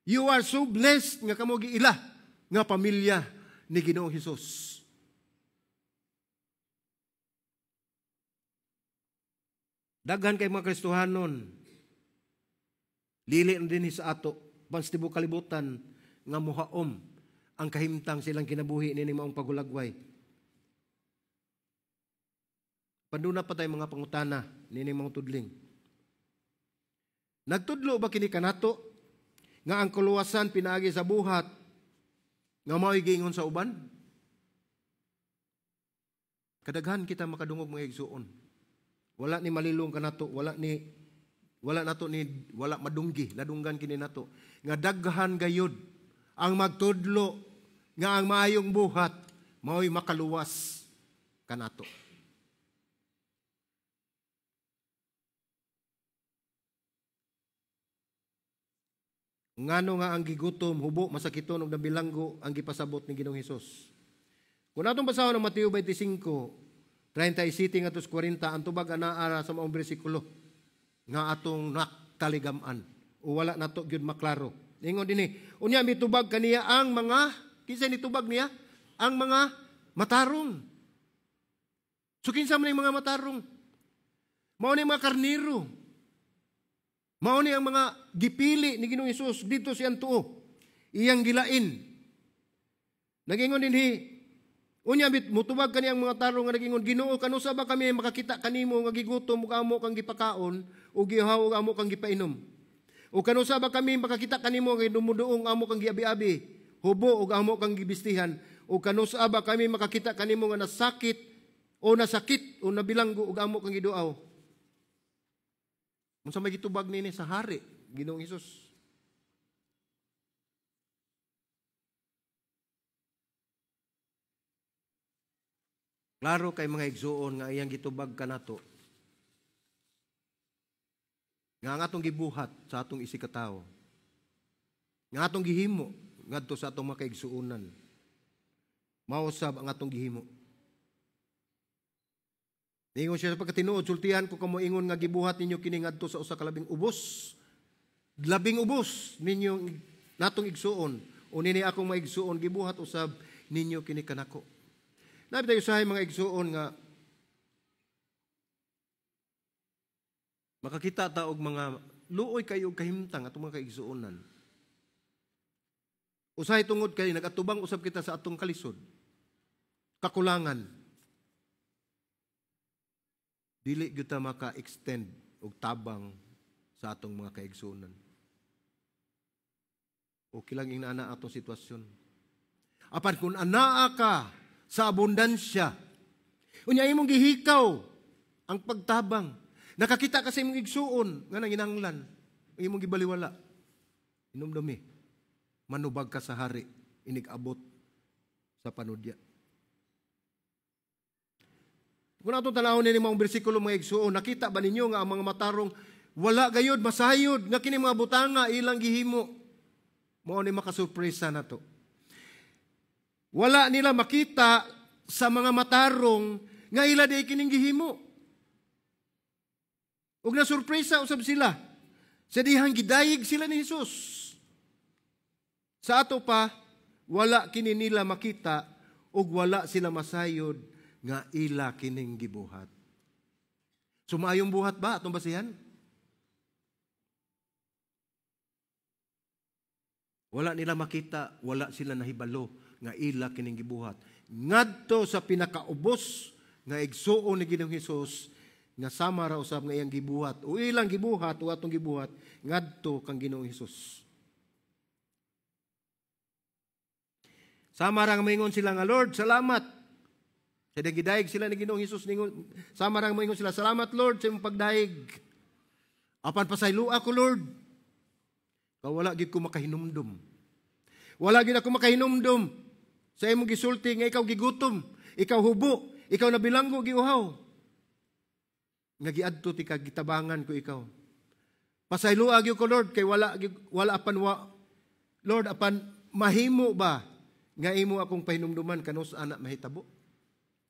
Speaker 1: You are so blessed nga kamo giila nga pamilya ni Ginoong Hesus. Daghan kay mga Kristohanon dili na dinhi sa ato panstibo kalibutan nga mohaom ang kahimtang silang kinabuhi nining maong pagulagway. Panduna pa tay mga pangutana nining maong tudling. Nagtudlo ba kini kanato nga ang kuluwasan pinaagi sa buhat nga mao'y giingon sa uban? Kadaghan kita makadungog mga igsuon. Wala ni malilong kanato, wala nato ni wala madunggi, nadunggan kini nato nga daghan gayud ang magtudlo nga ang maayong buhat mao'y makaluwas kanato. Ngano nga ang gigutom, hubo, masakiton ug nabilanggo ang gipasabot ni Ginoong Hesus. Kung atong basahon ang Mateo 25:37 ngadto 40, ang tubag anaa sa maong bersikulo nga atong nakaligam-an o wala nato gyud maklaro. Ingon dinhi, unya mitubag kaniya ang mga kinsa nitubag niya? Ang mga matarong. So kinsa man ang mga matarong? Mao ni mga karniro. Mao ni ang mga gipili ni Ginoong Hesus dito siyang tuo. Iyang gilain. Nagingon dinhi, unya bit mutubag kani ang mga tarong nga nagingon, Ginoo, kanusa ba kami makakita kanimo nga gigutom ug amo kang gipakaon o gihaw ug amo kang gipainom? O kanusa ba kami makakita kanimo nga dumuduong amo kang giabi-abi, hubo ug amo kang gibistihan? O kanusa ba kami makakita kanimo nga nasakit o nasakit o nabilanggo ug amo kang giduaw? Unsa may gitubag nini sa hari, Ginoong Hesus? Klaro kay mga igsuon nga iyang gitubag kanato. Nga ang atong gibuhat sa atong isikatawo. Nga atong gihimo ngadto sa atong mga kaigsuonan. Mausab ang atong gihimo. Ningon siya sa pagkatinuod, sultihan ko kamo ingon nga gibuhat ninyo kini ngadto sa usa ka labing ubos. Labing ubos ninyo natong igsuon o nini akong maigsuon gibuhat usab ninyo kini kanako. Nabi tayo usahay mga igsuon nga makakita ta og mga luoy kayo og kahimtang atong mga kaigsuonan. Usahay tungod kay nagatubang usab kita sa atong kalisod, kakulangan. Dili gyud ta maka-extend og tabang sa atong mga kaigsuonan. Okay lang ingana atong sitwasyon. Apan kung anaa ka sa abundansya, unya imong gihikaw ang pagtabang. Nakakita ka sa imong igsuon nga nanginahanglan, ang imong gibaliwala. Inomdumi, manubag ka sa hari, inig-abot sa panudya. Kung atong tanawon nini mga bersikulo mga igsuon, nakita ba ninyo nga ang mga matarong wala gayod, masayod, nga kini mga butanga ilang gihimo? Mao ni makasurpresa na to. Wala nila makita sa mga matarong nga ila di kining gihimo. Ug nasurpresa usab sila sa dihang gidayeg sila ni Hesus. Sa ato pa, wala kini nila makita ug wala sila masayod nga ila kining gibuhat. So maayong buhat ba atong basihan? Wala nila makita, wala sila nahibalo nga ila kining gibuhat. Ngadto sa pinakaubos nga igsuon ni Ginoong Hesus nga sama ra usab nga iyang gibuhat o ilang gibuhat o atong gibuhat ngadto kang Ginoong Hesus. Sama ra nga moingon sila nga, Lord, salamat. Sa gidayeg sila ni Ginoong Hesus, ningon, sama ra nga moingon sila, salamat Lord sa imong pagdayeg. Apan pasayloa ko Lord. Kawala gid ko makahinumdum. Wala gid ako makahinumdum sa imong gisulti nga ikaw gigutom, ikaw hubo, ikaw nabilanggo giuhaw. Nga giadto ti ka gitabangan ko ikaw. Pasayloa gyud ko Lord kay wala wala apan wa, Lord apan mahimo ba nga imo akong pahinumduman kanus ana mahitabo.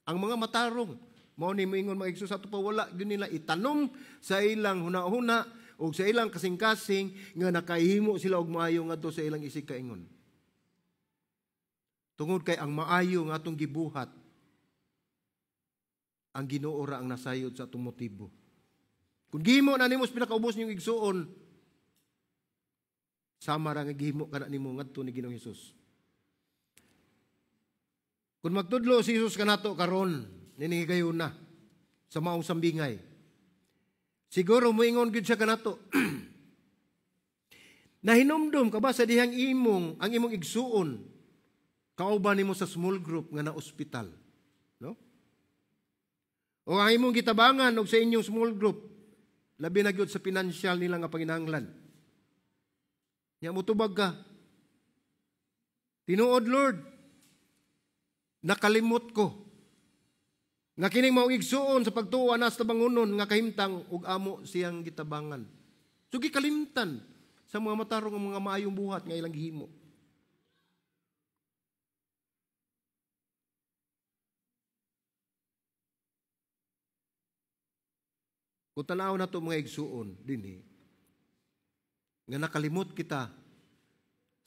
Speaker 1: Ang mga matarong mao ni moingon mga igsoon sa ato pa, wala gyud nila itanom sa ilang hunahuna o sa ilang kasing-kasing nga nakahimo sila og maayo ngadto sa ilang isig kaingon. Tungod kay ang maayo nga atong gibuhat, ang Ginoo ra ang nasayod sa atong motibo. Kung gihimo na nimo sa pinakaubos niyong igsuon, sama ra nga gihimo kana nimo ngadto ni Ginoong Hesus. Kung magtudlo si Hesus kanato karon, nining higayon na sa maong sambingay, siguro moingon gyud siya kanato. Nahinumdum ka ba sa dihang imong ang imong igsuon kauban nimo sa small group nga na ospital, no? O ang imong gitabangan og sa inyong small group, labi na gyud sa financial nila nga panginahanglan. Nya motubag ka. Tinuod Lord, nakalimot ko nga kining maong igsuon sa pagtuo anas tabangunon nga kahimtang ug amo siyang gitabangan. So gikalimtan sa mga matarong ang mga maayong buhat nga ilang gihimo. Kung tanaw na ito mga igsuon dinhi, nga nakalimot kita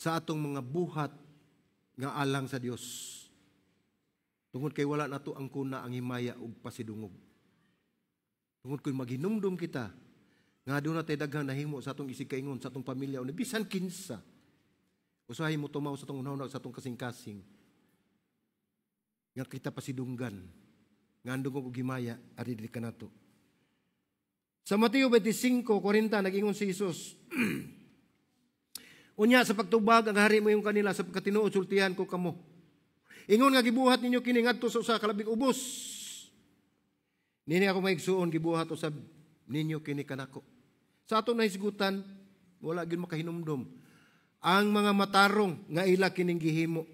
Speaker 1: sa atong mga buhat nga alang sa Dios. Tungod kay wala nato ang kuna ang himaya ug pasidungog. Tungod kay maghinumdum kita nga aduna tay daghang nahimo sa atong isig kaingon, sa atong pamilya o bisan kinsa. Usahay mo tumaw sa atong hunahuna, sa atong kasing-kasing nga kita pasidunggan nga andong og himaya ari diri kanato. Sa Mateo 25:40, nag-ingon si Jesus, "Unya sa pagtubag ang hari moingon kanila, sa pagkatinuod sultihan ko kamo. Ingon nga gibuhat ninyo kini ngadto sa usa ka labing ubos nini ako maigsuon, gibuhat usab ninyo kini kanako." Sa atong nahisgutan, wala gyud makahinumdom ang mga matarong nga ila kining gihimo.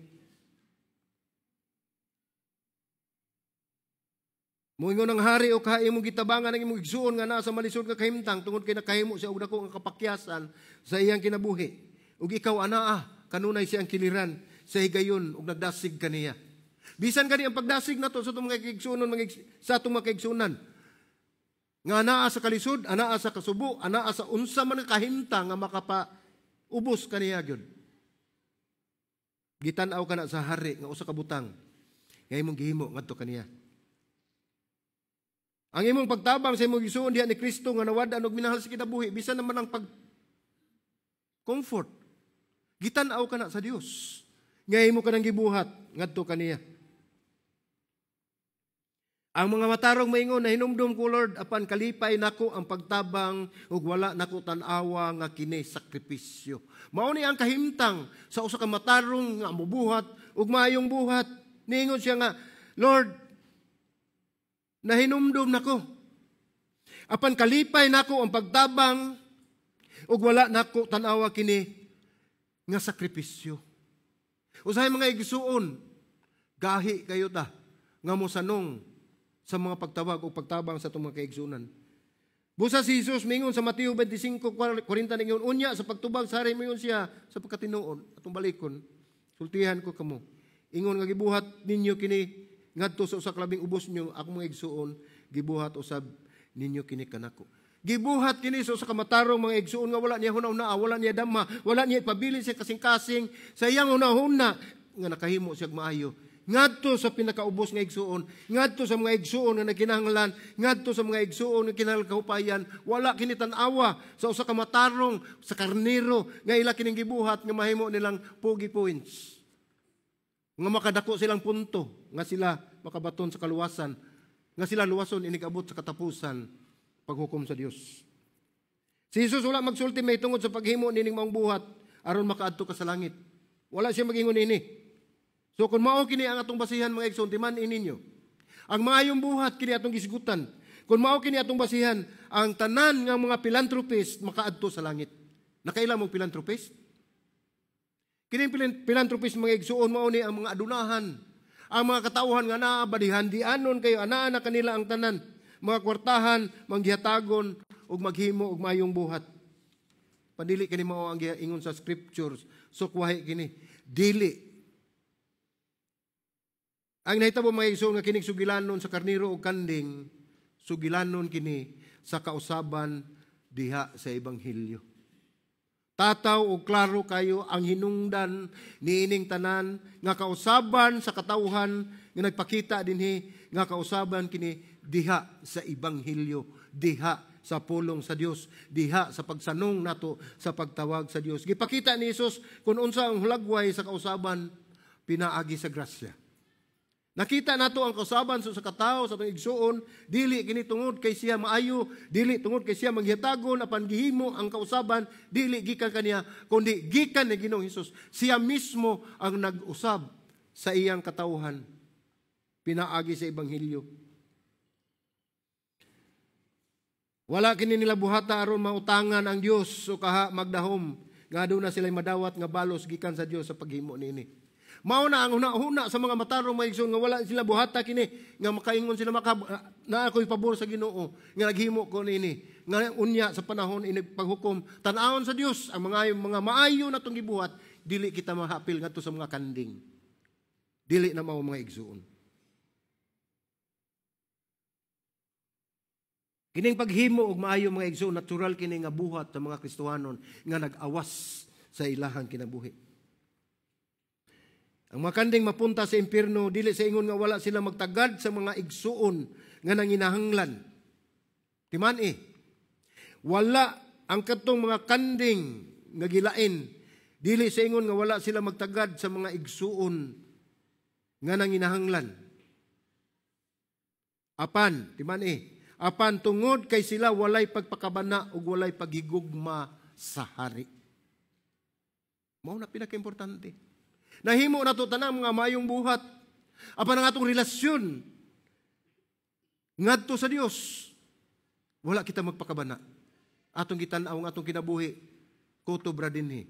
Speaker 1: Moingon ang hari, o kaha imong gitabangan ang imong igsuon nga naa sa malisod nga kahimtang tungod kay nakahimo siya og dako nga kapakyasan sa iyang kinabuhi. Ug ikaw anaa kanunay siyang kiliran sa higayon ug nagdasig kaniya. Bisan gani ang pagdasig nato sa atong mga kaigsuonon, sa atong mga kaigsuonan nga anaa sa kalisod, anaa sa kasubo, anaa sa unsa man nga kahimtang nga makapaubos kaniya gyud. Gitan-aw kana sa hari nga usa ka butang nga imong gihimo ngadto kaniya. Ang imong pagtabang sa imong igsuon diha ni Kristo nga nawad-an og minahal sa kinabuhi, bisan naman ang pag comfort, gitan-aw kana sa Dios nga imo kanang gibuhat ngadto kaniya. Ang mga matarong maingon, "Nahinumdum ko, Lord, apan kalipay nako ang pagtabang ug wala nako tan-awa nga kini sakripisyo." Mao ni ang kahimtang sa usa ka matarong nga mobuhat ug maayong buhat. Niingon siya nga, "Lord, nahinumdum nako. Apan kalipay nako ang pagtabang ug wala nako tan-awa kini nga sakripisyo." Usahay, mga igsuon, gahi kayo ta nga mosanong sa mga pagtawag o pagtabang sa atong mga kaigsunan. Busa si Jesus mingon sa Mateo 25:40, ningon, "Unya sa pagtubag sa hari mingon siya, sa pagkatinuod, atong balikon, sultihan ko kamo. Ingon nga gibuhat ninyo kini ngadto sa usa ka labing ubos ninyo akong mga igsuon, gibuhat usab ninyo kini kanako." Gibuhat kini sa usa ka matarong mga igsuon nga wala niya hunahuna, wala niya dama, wala niya ipabilin sa kasing-kasing sa iyang hunahuna nga nakahimo siya maayo ngadto sa pinakaubos nga igsuon, ngadto sa mga igsuon nga nagkinahanglan, ngadto sa mga igsuon nga kinahanglan kahupayan. Wala kini tan-awa sa usa ka matarong sa karnero nga ila kining gibuhat nga mahimo nilang pogi points, nga makadako silang punto, nga sila makabaton sa kaluwasan, nga sila luwason inig-abot sa katapusan paghukom sa Dios. Si Jesus wala magsulti may tungod sa paghimo nining maong buhat aron makaadto ka sa langit. Wala siya magingon ini. So kung mao kini ang atong basihan, mga igsoon, timan ninyo. Ang maayong buhat kini atong gisgutan. Kung mao kini atong basihan, ang tanan nga mga philanthropist makaadto sa langit. Nakaila mong philanthropist? Kini philanthropist, mga igsuon, mao ni ang mga adunahan. Ang mga katawhan nga naa badihan dianon kayo, anaa na kanila ang tanan. Mga kwartahan, manggihatagon ug maghimo og maayong buhat. Padili kini mao ang giingon sa scriptures. So kuwahi kini. Dili. Ang nahitabo, mga igsoon, nga kining sugilanon sa karniro o kanding, sugilanon kini sa kausaban diha sa ebanghelyo. Tataw o klaro kayo ang hinungdan niining tanan nga kausaban sa katawhan nga nagpakita dinhi nga kausaban kini diha sa ebanghelyo, diha sa pulong sa Dios, diha sa pagsanong nato sa pagtawag sa Dios. Gipakita ni Hesus kung unsa ang hulagway sa kausaban pinaagi sa grasya. Nakita nato ang kausaban sa katawo sa atong igsuon, dili kini tungod kay siya maayo, dili tungod kay siya manghihatagon, apan gihimo ang kausaban dili gikan kaniya kundi gikan ni Ginoong Hesus. Siya mismo ang nag-usab sa iyang katawhan pinaagi sa ebanghelyo. Wala kini nila buhata aron mautangan ang Dios o kaha magdahom nga aduna sila madawat nga balos gikan sa Dios sa paghimo niini. Mao na ang huna-huna sa mga matarong mga igsoon nga wala sila buhata kini nga makaingon sila na ako'y pabor sa Ginoo nga naghimo ko niini nga unya sa panahon inig paghukom tan-awon sa Dios ang mga maayo natong gibuhat, dili kita mahapil ngadto sa mga kanding. Dili na mao, mga igsoon. Kining paghimo og maayo, mga igsoon, natural kini nga buhat sa mga Kristohanon nga nag-awas sa ilahang kinabuhi. Ang mga kanding mapunta sa impierno dili sa ingon nga wala sila magtagad sa mga igsuon nga nanginahanglan. Timan. Wala ang katong mga kanding nga gilain, Dili sa ingon nga wala sila magtagad sa mga igsuon nga nanginahanglan. Apan, timan eh, apan tungod kay sila walay pagpakabana ug walay paghigugma sa hari. Mao na pinakaimportante. Nahimo nato tanang mga maayong buhat. Apan ang atong relasyon ngadto sa Dios, wala kita magpakabana. Atong gitan-aw ang atong kinabuhi, kutob ra dinhi.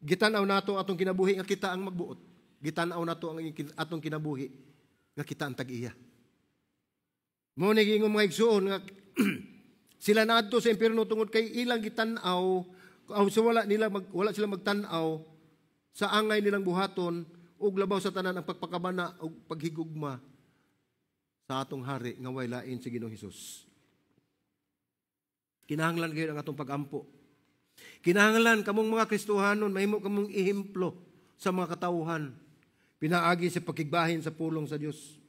Speaker 1: Gitan-aw nato atong kinabuhi nga kita ang magbuot. Gitan-aw nato ang atong kinabuhi nga kita ang tag-iya. Mao ni giingon, mga igsuon, nga sila naadto sa impierno tungod kay ilang gitan-aw aw sa wala sila magtan-aw sa angay nilang buhaton ug labaw sa tanan ang pagpakabana ug paghigugma sa atong hari nga way lain si Ginoong Hesus. Kinahanglan gayud ang atong pagampo. Kinahanglan kamong mga Kristohanon mahimo kamong ehemplo sa mga katawhan pinaagi sa pakigbahin sa pulong sa Dios.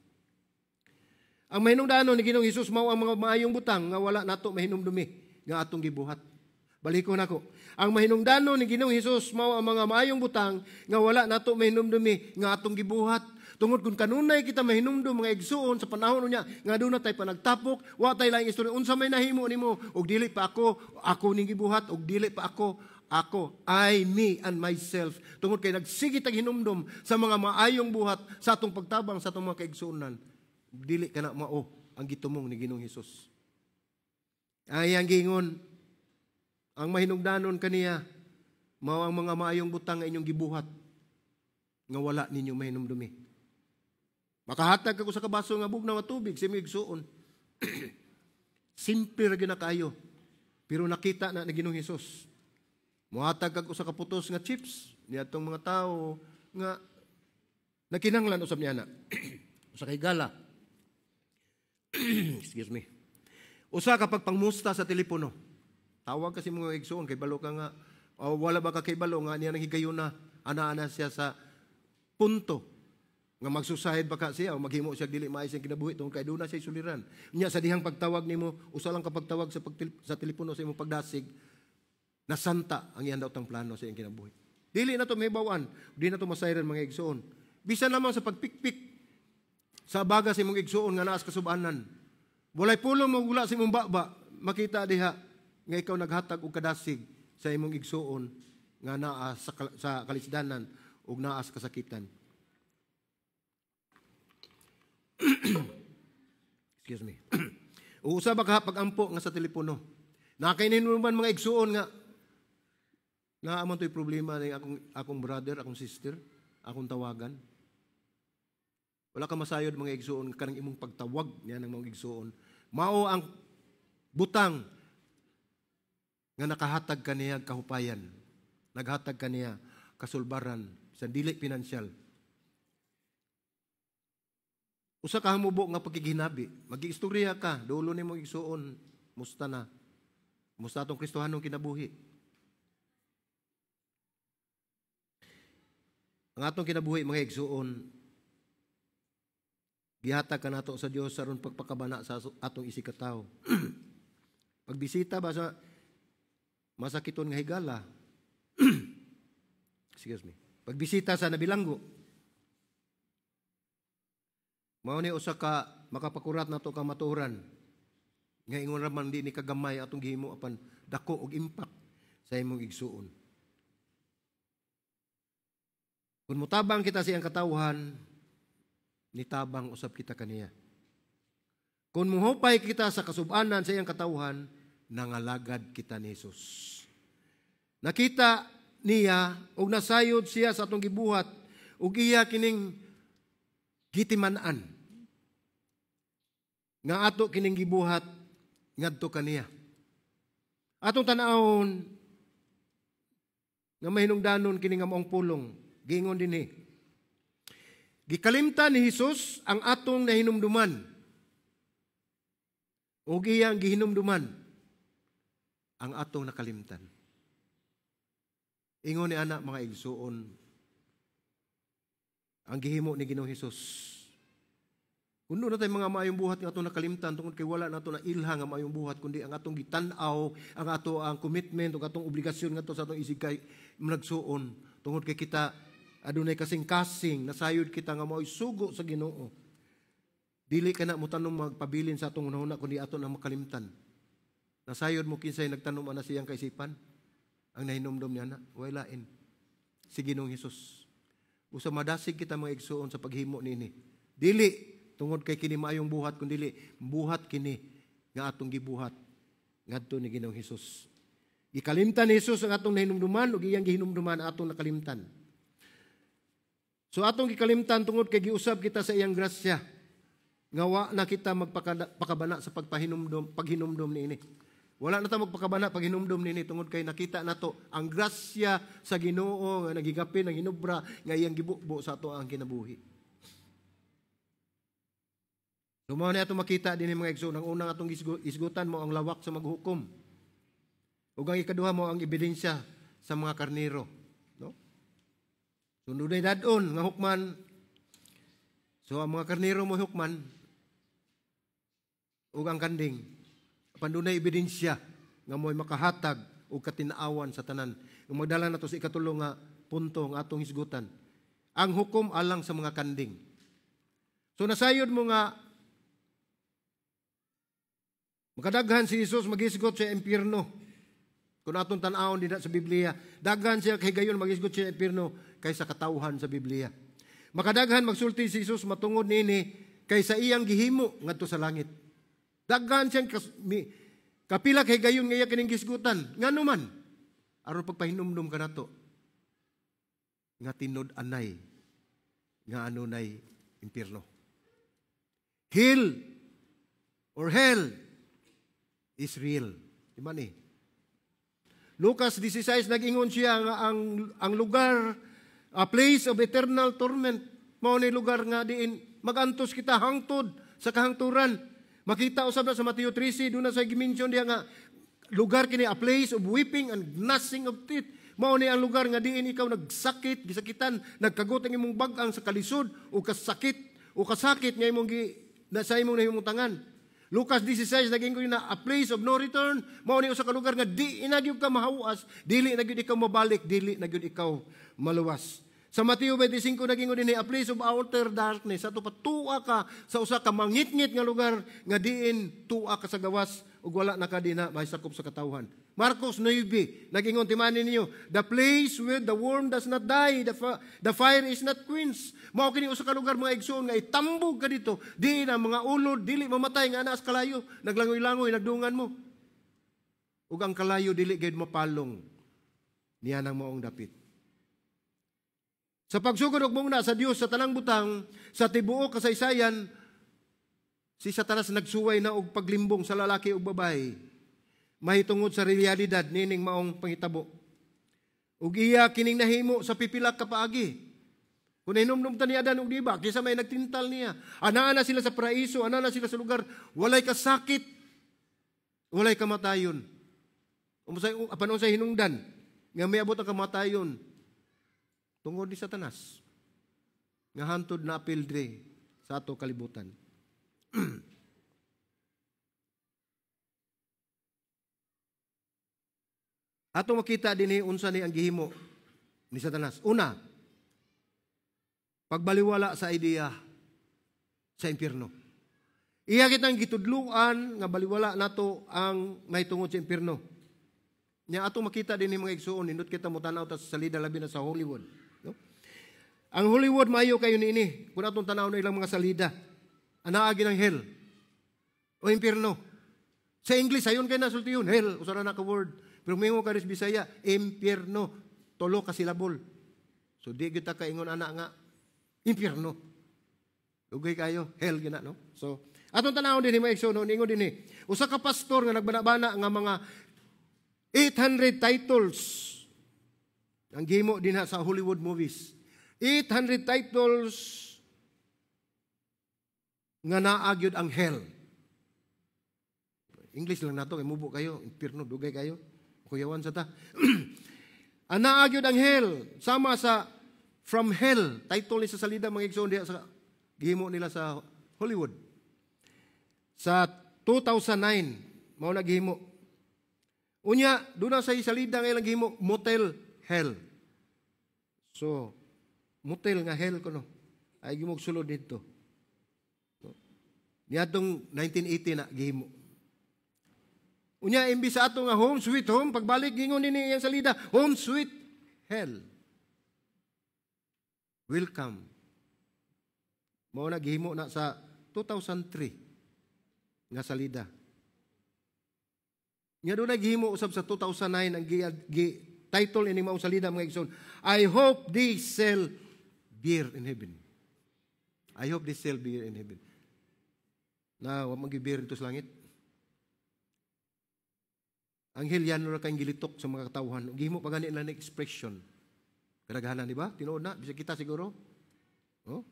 Speaker 1: Ang mahinungdanon ni Ginoong Hesus mao ang mga maayong butang nga wala nato mahinumdumi nga atong gibuhat. Balikon nako. Ang mahinungdanon ni Ginoong Hesus mao ang mga maayong butang nga wala nato mahinumdumi nga atong gibuhat. Tungod kung kanunay kita mahinumdum, mga igsuon, sa panahon niya nga aduna tay panagtapok, wa tay laing istorya unsa may nahimo nimo og dili pa ako, ako ning gibuhat og dili pa ako, ako, I, me, and myself. Tungod kay nagsige tag hinumdum sa mga maayong buhat sa atong pagtabang sa atong mga kaigsuonan, dili kana mao ang gitumong ni Ginoong Hesus. Ay ang giingon, ang mahinungdanon kaniya mao ang mga maayong butang nga inyong gibuhat nga wala ninyo mahinumdumi. Makahatag ka sa kabaso nga bugnaw nga tubig sa imong igsuon. Simple ra gyud na kaayo. Pero nakita na ni Ginoong Hesus. Muhatag kag usa ka putos nga chips niadtong mga tawo nga nakinahanglan usab niya na. Usa kay gala. Excuse me. Usa ka pagpangmusta sa telepono. Tawag kasi mga igsuon kay balo ka nga o wala ba ka kay balo nga niya nang higayuna ana-ana siya sa punto nga magsusahid ba ka siya o maghimo siya dili maayo siyang kinabuhi tungod kay duna siya suliran. Nya sa dihang pagtawag nimo, usa lang ka pagtawag sa telepono sa imong pagdasig, nasanta ang iyang daotang plano sa iyang kinabuhi. Dili na to mahibaw-an, di na to masayran, mga igsuon. Bisan lamang sa pagpikpik sa baga sa imong igsuon nga naa sa kasubanan. Walay pulong mo sa imong baba, makita diha nga ikaw naghatag og kadasig sa imong igsuon nga naa sa kalisdanan ug naa sa kasakitan. Excuse me. Usa ba ka pag-ampo nga sa telepono? Nakainin mo man, mga igsuon, nga naa man to'y problema ni akong brother, akong sister, akong tawagan. Wala ka masayod, mga igsuon, kanang imong pagtawag niya ng mga igsuon. Mao ang butang nga nakahatag kaniya kahupayan. Naghatag kaniya kasulbaran sa dili pinansyal. Usa ka hamubo nga pagkiginabi, magiistorya ka, dulo nimo igsuon, musta na? Musta atong Kristohanong kinabuhi? Ang atong kinabuhi, mga igsuon, gihatag ka nato sa Dios aron pagpakabana sa atong isigkatawo. Pagbisita ba sa masakiton nga higala? Excuse me. Pagbisita sa nabilanggo. Mao ni usa ka makapakurat nato ka matuoran nga ingon ra man di ni kagamay atong gihimo apan dako og impact sa imong igsuon. Kung mutabang kita sa iyang katawhan, nitabang usab kita kaniya. Kung muhupay kita sa kasubanan sa iyang katawhan, nangalagad kita ni Jesus. Nakita niya og nasayod siya sa atong gibuhat ug iya kining gitiman-an nga ato kining gibuhat ngadto kaniya. Atong tan-awon nga mahinungdanon kini nga maong pulong, giingon dinhi. Gikalimtan ni Hesus ang atong nahinumduman ug iyang gihinumduman ang atong nakalimtan. Ingon ni ana, mga igsuon, ang gihimo ni Ginoong Hesus. Kung na tayo mga maayong buhat nga atong nakalimtan tungod kay wala nato na ilha nga maayong buhat kundi ang atong gitan-aw, ang ato ang commitment ug atong obligasyon ngadto sa atong isig kay nagsuon. Tungod kay kita adunay kasing-kasing, nasayod kita nga mao'y sugo sa Ginoo. Dili ka na mo tanom magpabilin sa atong hunahuna kundi ato na makalimtan. Nasayod mo kinsay nagtanom ana siyang kaisipan. Ang nahinumdom niya na, way lain. Si Ginoong Hesus. Usa madasig kita, mga igsuon, sa paghimo niini. Dili tungod kay kini maayong buhat, kun dili buhat kini nga atong gibuhat ngadto ni Ginoong Hesus. Gikalimtan ni Hesus ang atong nahinumduman ug iyang gihinumduman atong nakalimtan. So atong gikalimtan tungod kay giusab kita sa iyang grasya nga wa na kita magpakabana sa pagpahinumdom paghinumdom niini. Wala na ta magpakabana paghinumdom niini tungod kay nakita nato ang grasya sa Ginoo nga nagigapin ang hinubra nga iyang gibubo sa ato ang kinabuhi. So mao ni ato makita dinhi, mga igsoon, ang unang atong isgutan mo ang lawak sa maghukom. Ug ang ikaduha mo ang ebidensya sa mga karnero, no? So dunay dad-on nga hukman. So ang mga karnero mo hukman ug ang kanding. Apan dunay ebidensya nga mo'y makahatag og katinaawan sa tanan. Ug magdala nato sa ikatulo nga punto nga atong hisgutan. Ang hukom alang sa mga kanding. So nasayod mo nga makadaghan si Jesus magisgot sa impyerno. Kung atong tan-awon dinha sa Biblia, daghan siya kay gayon magisgot sa impyerno kaysa katawhan sa Biblia. Makadaghan magsulti si Jesus matungod niini kaysa iyang gihimo ngadto sa langit. Daghan siyang kapila kay gayon nga iya kining gisgutan. Ngano man? Aron pagpahinumdum kanato nga tinud-anay nga anunay impyerno. Hell or hell is real. Di ba ni? Lucas 16, nag-ingon siya nga ang lugar, a place of eternal torment. Mao ni lugar nga diin magantos kita hangtod sa kahangturan. Makita usab na sa Mateo 13, doon na sa gimension diha nga lugar kini, a place of weeping and gnashing of teeth. Mao ni ang lugar nga diin ikaw nagsakit, gisakitan, nagkagot ang imong bag-ang sa kalisod o kasakit o kasakit nga imong gi, na sa imong nahimutangan. Lucas 16, naging ko na a place of no return. Mao ni usa ka lugar nga di na gyud ka mahawas, dili na gyud ikaw mabalik, dili na gyud ikaw maluwas. Sa Mateo 25, naging ko din a place of outer darkness. Sa patua ka sa usa ka mangitngit nga lugar nga diin tua ka sa gawas ug wala na ka dinha mahisakop sa katawhan. Marcos 9, nagingon, timanin ninyo, the place where the worm does not die, the fire is not quenched. Mao kini usa ka lugar, mga igsoon, nga itambog ka dito, di na mga ulod, dili mamatay nga naa sa kalayo, naglangoy-langoy, nagdungan mo. Ug ang kalayo dili gayud mapalong niya nang maong dapit. Sa pagsugod og mungna sa Dios sa tanang butang sa tibuok kasaysayan, si Satanas nagsuway na og paglimbong sa lalaki ug babae mahitungod sa realidad nining maong pangitabo. Ug iya kining nahimo sa pipila ka paagi. Kung hinumdum ta ni Adan ug Eva, kinsa may nagtintal niya. Anaa na sila sa paraiso, anaa na sila sa lugar, walay kasakit, walay kamatayon. Umusay, apan unsay hinungdan nga miabot ang kamatayon tungod ni Satanas nga hantod na apil diri sa ato kalibutan. Ato makita dinhi unsa ni ang gihimo ni Satanas. Una, pagbaliwala sa ideya sa impyerno. Iya kitang gitudluan nga baliwala nato ang mahitungod sa impyerno. Nya ato makita dinhi, mga igsuon, nindot kita mo tan-aw ta sa salida, labi na sa Hollywood. No? Ang Hollywood maayo kayo niini. Kung atong tan-aw na ilang mga salida, anaa ng hell o impyerno. Sa English ayon kay nasulti yun, hell, usa ra na ka word. Pero mingon ka rin Bisaya, impyerno, tulo ka silabol. So di kita kaingon ana nga impyerno. Dugay kayo, hell gina, no? So, atong tan-awon din mga igsoon, no, ingon din usa ka pastor nga nagbana-bana nga mga 800 titles ang gihimo dinha sa Hollywood movies. 800 titles nga naa gyud ang hell. English lang nato kay mubo kayo, impyerno dugay kayo. Kuyawan sa ta. Anaa gyud ang hell sama sa From Hell, title ni sa salida, mga igsoon, diha sa gihimo nila sa Hollywood. Sa 2009 mao na gihimo. Unya, doon na sa salida nga ilang gihimo, Motel Hell. So, motel nga hell kuno. Ay gimog sulod dito. No? Niadtong 1980 na gihimo. Unya imbis sa ato nga home sweet home, pagbalik gingon nini iyang salida, home sweet hell. Welcome. Mao na gihimo na sa 2003 nga salida. Nga doon gihimo usab sa 2009 ang gi title ini mao salida, mga igsoon, "I hope they sell beer in heaven." I hope they sell beer in heaven. Na wa man beer dito sa langit. Ang hell yan ra kang gilitok sa mga katawhan. Gihimo pa gani na expression. Kadaghanan, di ba? Tinuod na, bisag kita siguro. Oh?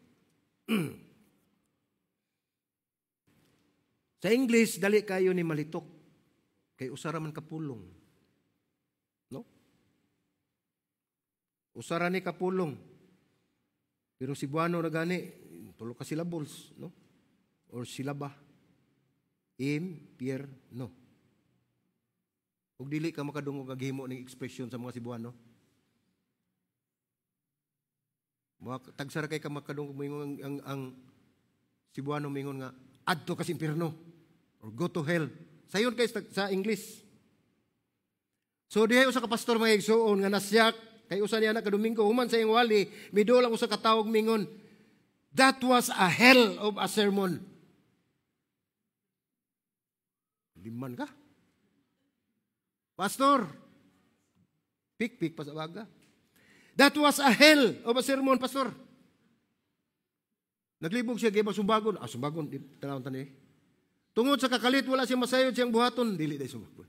Speaker 1: Sa English, dali kayo ni malitok. Kay usara man kapulong. No? Usara ni kapulong. Pero Cebuano na gani, tulo ka syllables, no? Or silaba. Im, pier, no. Ug dili ka makadungog og gihimo ning expression sa mga Cebuano. Mga tagsara kay ka makadungog moingon ang Cebuano mingon nga adto ka sa impierno or go to hell. Sayon kay sa English. So dihay usa ka pastor, mga igsuon, nga nasyak kay usa niya na ka Domingo human sa iyang wali, midol ang usa ka tawog mingon, "That was a hell of a sermon." Liman ka. Pastor, pik-pik pa sa baga. "That was a hell of a sermon, Pastor." Naglibog siya, kay sumbagon. Ah, sumbagon, di, tanawon tani. Tungod sa kakalit, wala siya masayod siyang buhaton. Dili dahil sumbagon.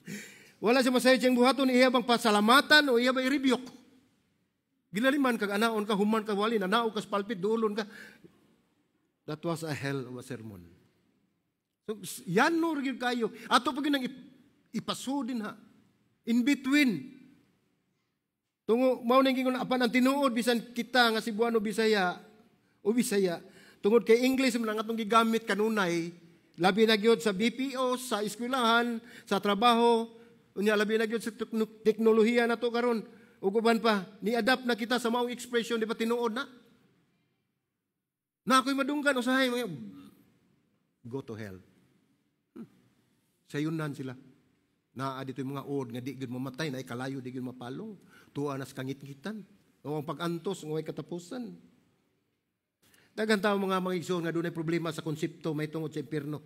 Speaker 1: Wala siya masayod siyang buhaton, iya bang pasalamatan o iya bang i-rebuke? Ginaliman kag anaon ka, human ka, wali, nanao ka sa pulpit, duulon ka. "That was a hell of a sermon." So, yan no, gyud kayo. Ato pa gyud nang ipasudin ha. In between. Tungo mao ning gingon apan ang tinuod bisan kita nga Cebuano Bisaya o Bisaya tungod kay English man ang atong gigamit kanunay, labi na gyud sa BPO, sa eskwelahan, sa trabaho, unya labi na gyud sa teknolohiya nato karon ug uban pa, ni-adapt na kita sa maong expression, di ba tinuod na? Na ako'y madunggan usahay mga go to hell. Sayunan sila. Naa dito yung mga od nga di gud mamatay, na kalayo di gud mapalong. Tuwa na sa kangit-ngitan. O ang pag-antos nga way katapusan. Daghan tao mga igsoon nga dunay problema sa konsepto mahitungod sa impierno.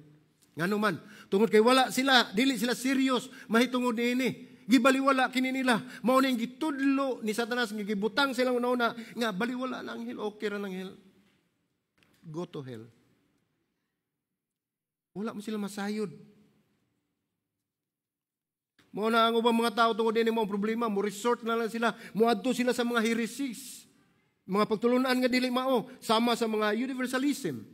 Speaker 1: Ngano man, tungod kay wala sila, dili sila serious mahitungod niini. Gibaliwala kini nila. Mao ning gitudlo ni Satanas nga gibutang silang una-una nga baliwala na ang hell, okay ra nang hell. Go to hell. Wala mo sila masayod. Mao na ang ubang mga tao tungod dinhi mo ang problema, mo resort na lang sila, moadto sila sa mga heresies. Mga pagtulunan nga dili mao, sama sa mga universalism.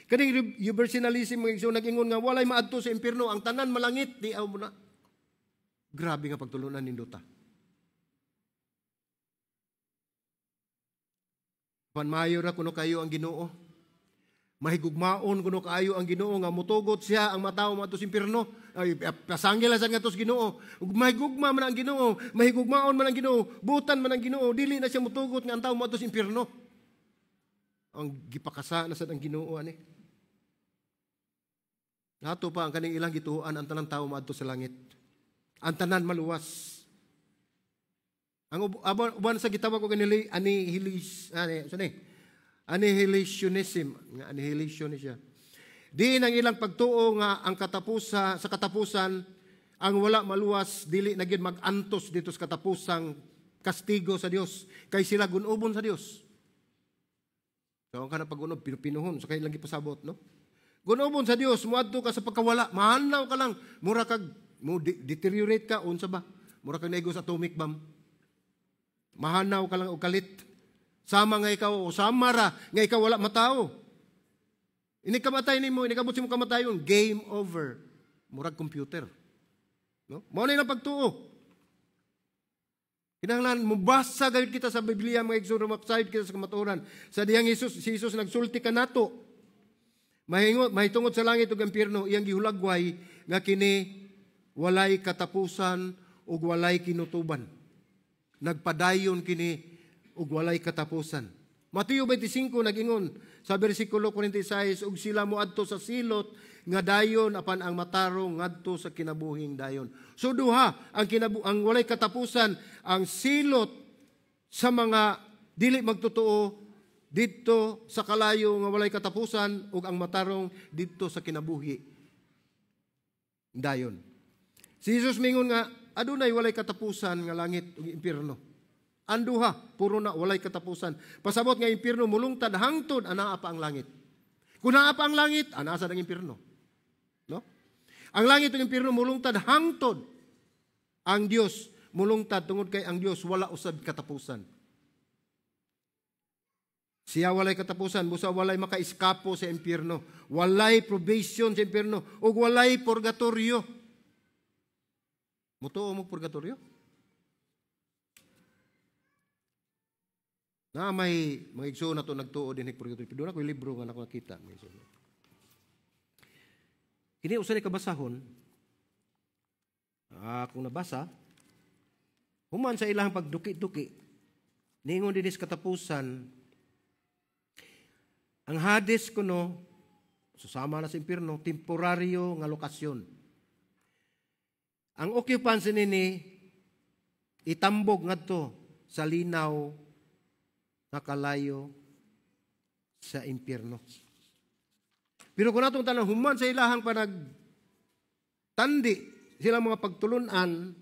Speaker 1: Kaning universalism, mga igsoon, nag-ingon nga walay maadto sa impierno, ang tanan malangit, di aw mo na. Grabe nga pagtulunan nindota. Pan maayo ra kuno kayo ang Ginoo. Mahigugmaon kuno kaayo ang Ginoo nga mutugot siya ang matawo moadto sa impierno. Ay, pasangil lang sa ngadto sa Ginoo. Ug mahigugma man ang Ginoo, mahigugmaon man ang Ginoo, butan man ang Ginoo, dili na siya mutugot nga ang tawo moadto sa impierno. Ang gipakasa na sad ang Ginoo ani. Nato pa ang kaning ilang gituoan ang tanang tawo moadto sa langit. Ang tanan maluwas. Ang uban sa gitawag og anihilis, ani, sa ni? Annihilationism, nga annihilation ni siya. Diin ang ilang pagtuo nga ang katapusa, sa katapusan ang wala maluwas dili na gyud mag-antos dito sa katapusang kastigo sa Dios kay sila gunobon sa Dios. So ang kana pag-unob pinupinuhon sa kay lang gipasabot, no? Gunobon sa Dios, moadto ka sa pagkawala, mahanaw ka lang, mura kag mo deteriorate ka unsa ba? Mura kag naigo sa atomic bomb. Mahanaw ka lang og kalit. Sama nga ikaw o sama ra nga ikaw wala matao. Ini kamatay nimo, ini kabot mo kamatayon, game over. Murag computer. No? Mao na pagtuo. Kinahanglan mobasa gayud kita sa Biblia, mga igsoon, maksayod kita sa kamatuoran. Sa diyang Jesus, si Jesus nagsulti kanato. Mahitungod sa langit ug impierno, iyang gihulagway nga kini walay katapusan ug walay kinutuban. Nagpadayon kini ug walay katapusan. Mateo 25 nag-ingon sa bersikulo 46, ug sila moadto sa silot nga dayon apan ang matarong ngadto sa kinabuhing dayon. So duha ang ang walay katapusan, ang silot sa mga dili magtotoo didto sa kalayo nga walay katapusan ug ang matarong didto sa kinabuhi dayon. Si Jesus mingon nga adunay walay katapusan nga langit ug impierno. Ang duha, puro na walay katapusan. Pasabot nga impierno mulungtad hangtod anaa pa ang langit. Kung naa pa ang langit, anaa sad ang impierno. No? Ang langit ug impierno mulungtad hangtod ang Dios mulungtad tungod kay ang Dios wala usab katapusan. Siya walay katapusan, busa walay makaiskapo sa impierno, walay probation sa impierno, ug walay purgatorio. Mutuo mo purgatorio? Na may mga igsoon na to nagtuo din purgatorio. Pero doon ako'y libro nga nako nakita. Mga igsoon. Kini usa ni kabasahon. Akong nabasa, human sa ilang pagduki-duki, ningon din sa katapusan, ang Hades kuno, susama na sa impierno, temporaryo nga lokasyon. Ang occupancy nini, itambog ngadto sa linaw nga kalayo sa impierno. Pero kung natong tanang human sa ilahang panagtandi, silang mga pagtulunan,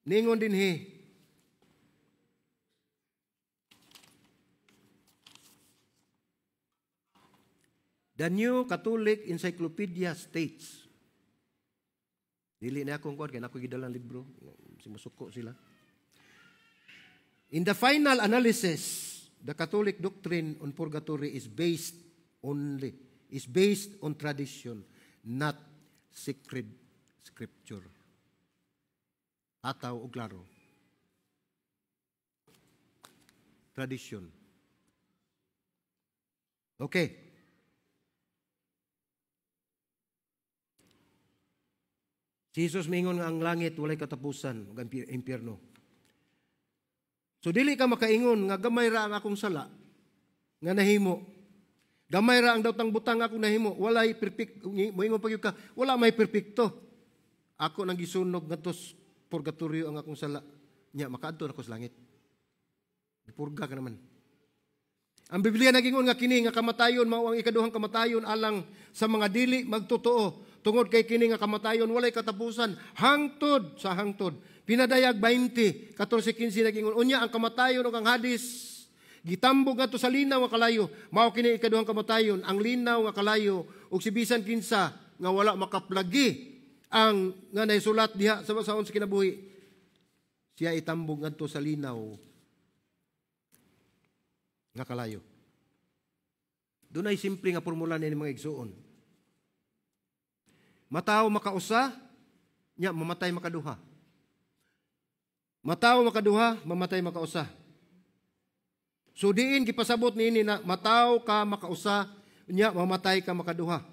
Speaker 1: ningon dinhi, The New Catholic Encyclopedia states, dili na akong kuwan, kaya na ako gidalang libro, simusuko sila. In the final analysis, the Catholic doctrine on purgatory is based on tradition, not sacred scripture. Ataw o klaro. Tradition. Okay. Si Jesus mingon nga ang langit walay katapusan ug ang impierno. So dili ka makaingon nga gamay ra ang akong sala nga nahimo. Gamay ra ang daotang butang akong nahimo, walay perfect, moingon pa gyud ka, wala may perpekto. Ako nang gisunog ngadto purgatorio ang akong sala. Nya makaadto na ko sa langit. Gipurga ka naman. Ang Biblia nagingon nga kini nga kamatayon mao ang ikaduhang kamatayon alang sa mga dili magtotoo. Tungod kay kini nga kamatayon walay katapusan hangtod sa hangtod. Pinadayag 20, 14-15 nagingon unya ang kamatayon ug ang Hades gitambog ngadto sa linaw nga kalayo. Mao kini ikaduhang kamatayon, ang linaw nga kalayo ug si bisan kinsa nga wala makaplagi ang nga naisulat diha sa basahon sa kinabuhi, siya itambog ngadto sa linaw nga kalayo. Dunay simple nga formula ni mga igsuon. Mataw makausa, nya mamatay makaduha. Mataw makaduha, mamatay makausa. So diin gipasabot niini na mataw ka makausa, nya mamatay ka makaduha.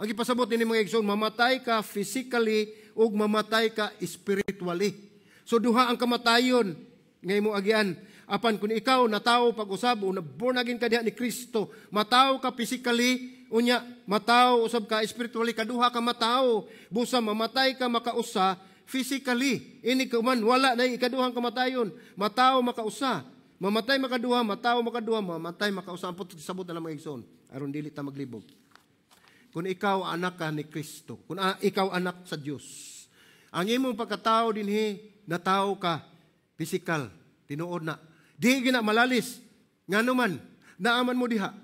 Speaker 1: Ang gipasabot niini mga igsoon, mamatay ka physically ug mamatay ka spiritually. So duha ang kamatayon nga imo agian. Apan kung ikaw natawo pag-usab o born again ka diha ni Kristo, mataw ka physically, unya mataw usab ka spiritually, kaduha ka mataw. Busa mamatay ka makausa physically. Ini kuman wala na ikaduhang kamatayon. Mataw makausa, mamatay makaduha, mataw makaduha, mamatay makausa. Ang putot sabot na lang mga igsoon aron dili ta maglibog. Kung ikaw anak ka ni Kristo, kung ikaw anak sa Dios, ang imong pagkatao dinhi natawo ka physical, tinuod na. Di gina malalis. Ngano man, naaman mo diha.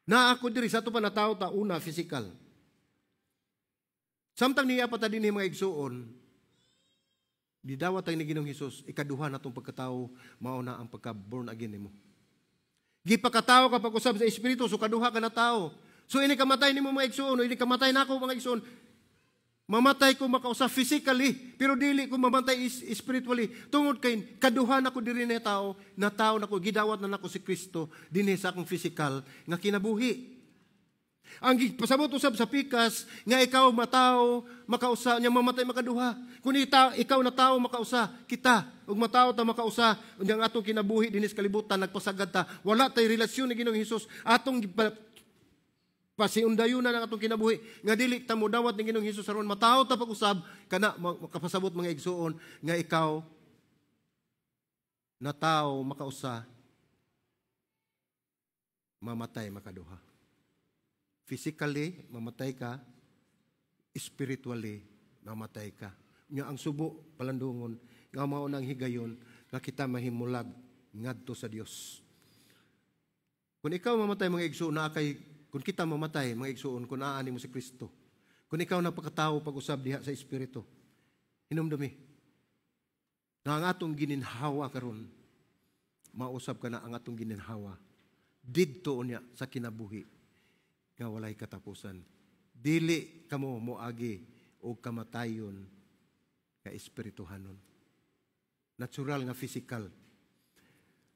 Speaker 1: Na ako diri sa ato pa natawo ta una physical. Samtang niya pa ta dinhi mga igsuon, gidawat ni Ginoong Hesus ikaduha natong pagkatao, mao na ang pagka born again nimo. Gipakatao ka pag-usab sa espiritu, so kaduha ka na tao. So ini kamatay nimo mga igsuon, ini kamatay nako mga igsuon. Mamatay ko makausap physically, pero dili ko mamatay spiritually. Tungod kay kaduha nako diri na tao, na tao nako gidawat na nako si Kristo dinhi sa akong physical nga kinabuhi. Ang pasabot usab sa pikas nga ikaw matawo makausa nya mamatay makaduha. Kung ikaw na tao makausa, kita ug matawo ta makausa unya ang atong kinabuhi dinhi sa kalibutan nagpasagad ta, wala tay relasyon ni Ginoong Hesus, atong pasiundayunan ang atong kinabuhi nga dili ta modawat ni Ginoong Hesus aron matawo ta pag-usab kana makapasabot mga igsuon nga ikaw na tao makausa mamatay makaduha. Physically, mamatay ka. Spiritually, mamatay ka. Nga ang subo, palandungon, nga mao nang higayon, nga kita mahimulag ngadto sa Dios. Kung ikaw mamatay mga igsuon, naa kay, kung kita mamatay mga igsuon, kung naa nimo si Kristo, kung ikaw napakatao pag-usab diha sa Espiritu, hinumdumi, nga ang atong gininhawa karon, mausab ka na ang atong gininhawa, didto niya sa kinabuhi, nga walay katapusan. Dili kamo moagi og kamatayon nga espirituhanon. Natural nga physical.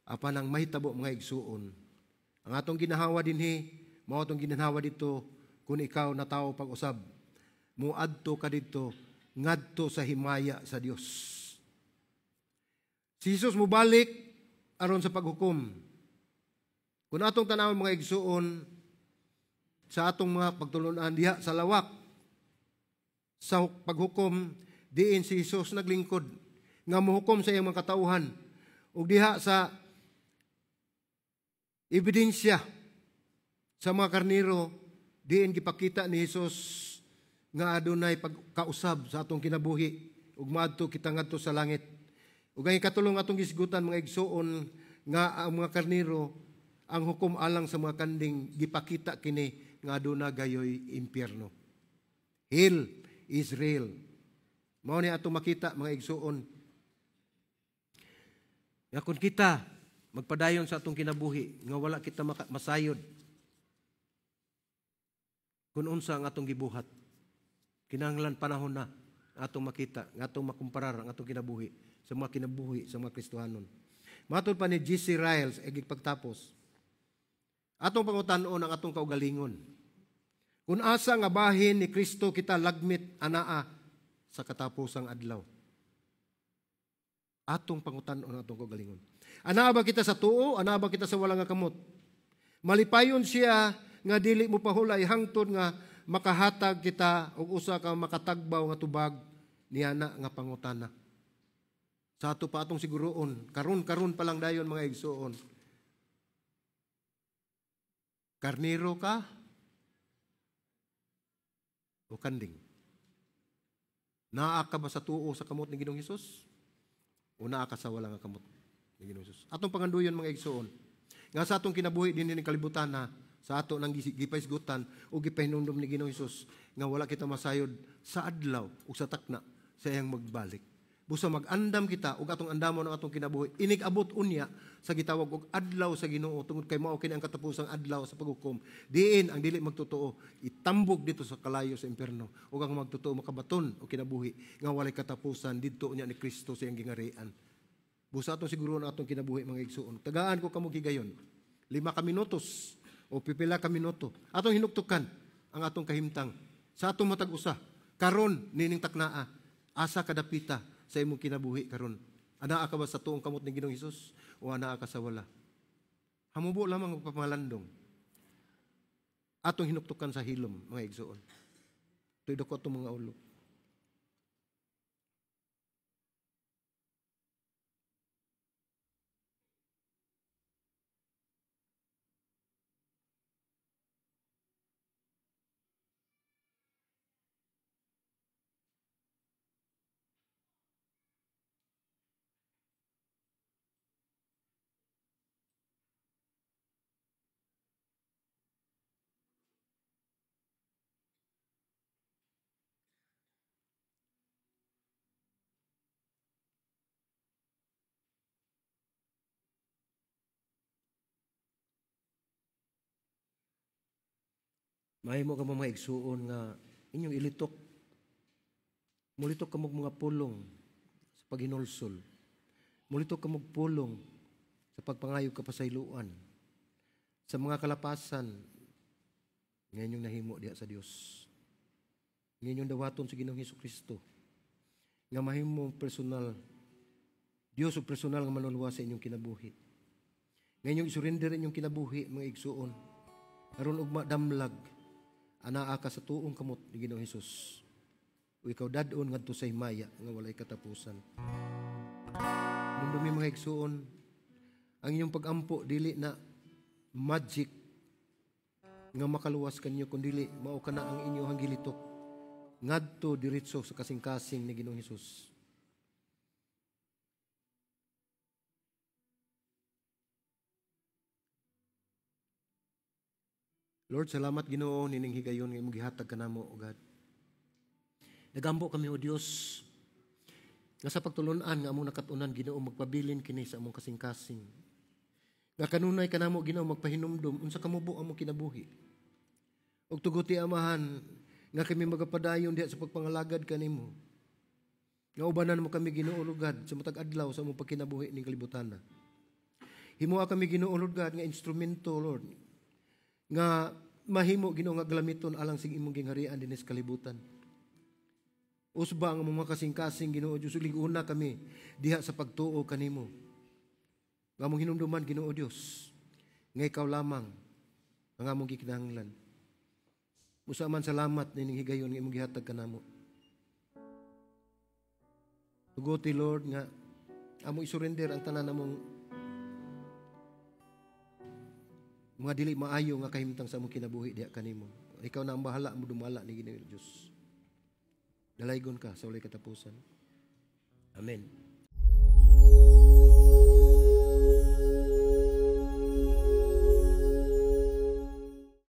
Speaker 1: Apan ang mahitabo mga igsuon, ang atong ginahawa dinhi, mao atong ginhawa dito, kung ikaw natawo pag-usab, moadto ka didto ngadto sa himaya sa Dios. Si Jesus mobalik aron sa paghukom. Kung atong tanawon mga igsuon, sa atong mga pagtulunan diha sa lawak, sa paghukom, diin si Jesus naglingkod, nga mohukom sa iyang mga katauhan. Ug diha sa ebidensya sa mga karniro, diin gipakita ni Jesus nga adunay pagkausab sa atong kinabuhi, ug maadto kita ngadto sa langit. Ug ang ikatulong atong gisgutan mga igsuon, nga ang mga karniro, ang hukom alang sa mga kanding, gipakita kini nga aduna gayoy impyerno. Hell is real. Mao ni atong makita mga igsuon. Nga kun kita magpadayon sa atong kinabuhi nga wala kita masayod kun unsa ang atong gibuhat, kinahanglan panahon na atong makita, nga atong makumparar ang atong kinabuhi sa mga kinabuhi sa mga Kristohanon. Matod pa ni J.C. Ryle sa pagtapos, atong pangutan-on ang atong kaugalingon. Kung asa nga bahin ni Kristo kita lagmit anaa sa katapusang adlaw. Atong pangutan-on ang atong kaugalingon. Anaa ba kita sa tuo? Anaa ba kita sa wala nga kamot? Malipayon siya nga dili mo pahulay hangtod nga makahatag kita og usa ka makatagbaw nga tubag niana nga pangutana. Sa ato pa atong siguroon, karon-karon pa lang dayon mga igsuon. Karniro ka o kanding? Naa ka ba sa tuo sa kamot ni Ginoong Hesus? O naa ka sa wala nga kamot ni Ginoong Hesus? Atong panganduyon mga igsuon, nga sa atong kinabuhi dinhi ning kalibutan na sa ato nang gipahisgutan o gipahinumdom ni Ginoong Hesus nga wala kita masayod sa adlaw o sa takna sa iyang magbalik. Busa mag-andam kita ug atong andamon ang atong kinabuhi. Inig-abot unya sa gitawag og adlaw sa Ginoo tungod kay mao kini ang katapusang adlaw sa paghukom. Diin ang dili magtotoo itambog dito sa kalayo sa impierno ug ang magtotoo makabaton og kinabuhi nga walay katapusan didto unya ni Kristo sa iyang gingarian. Busa atong siguro na atong kinabuhi mga igsuon. Tagaan ko kamo gigayon. 5 ka minutos o pipila ka minuto atong hinuktukan ang atong kahimtang sa atong matag usa karon nining taknaa asa kadapita sa imong kinabuhi karon. Anaa ka ba sa tuong kamot ni Ginoong Hesus o anaa ka sa wala? Hamubo lamang ang pamalandong. Atong hinuktukan sa hilom, mga igsuon. Tuyo ko atong mga ulo. Mahimo ka mo mga igsuon nga inyong ilitok. Mulitok ka mo mga pulong sa paghinulsol. Mulitok ka mo pulong sa pagpangayog kapasayloan. Sa mga kalapasan, Nga inyong nahimo diha sa Dios. Nga inyong dawaton sa Ginoong Hesus Kristo nga mahimong personal Dios o personal nga manluluwas sa inyong kinabuhi. Nga inyong isurrender inyong kinabuhi, mga igsuon. Aron ugma damlag anaa ka sa tuong kamot ni Ginoong Hesus. O ikaw dad-on ngadto sa himaya nga walay katapusan. Hinumdumi, mga igsuon, ang inyong pagampo dili na magic nga makaluwas kanyo, kundili mao kana ang inyong gilitok ngadto diretso sa kasing-kasing ni Ginoong Hesus. Lord, salamat, Ginoo, nining higayon nga imong gihatag kanamo, O God. Nagampo kami, O Dios, nga sa pagtulunan nga among nakatunan, Ginoo, magpabilin kini sa among kasing-kasing. Nga kanunay kanamo, Ginoo, magpahinumdum unsa kamubo among kinabuhi. Ug tuguti, Amahan, nga kami magapadayon diha sa pagpangalagad kanimo. Nga ubanan mo kami, Ginoo God, sa matag adlaw sa among pagkinabuhi ning kalibutan. Himoa kami, Ginoo Lord God, nga instrumento, Lord, nga mahimo, Ginoo, nga galamiton alang sa imong gingharian dinhi sa kalibutan. Usba ang among mga kasing-kasing, Ginoo Dios, lig-una kami diha sa pagtuo kanimo. Nga among hinumduman, Ginoo Dios, nga ikaw lamang ang among gikinahanglan. Busa man salamat nining higayon nga imong gihatag kanamo. Tuguti, Lord, nga among isurrender ang tanan namong mga dili maayo nga kahimtang sa among kinabuhi diha kanimo. Ikaw na ang bahala mo dumala ni Ginoo Dios. Dalaygon ka sa walay katapusan. Amen.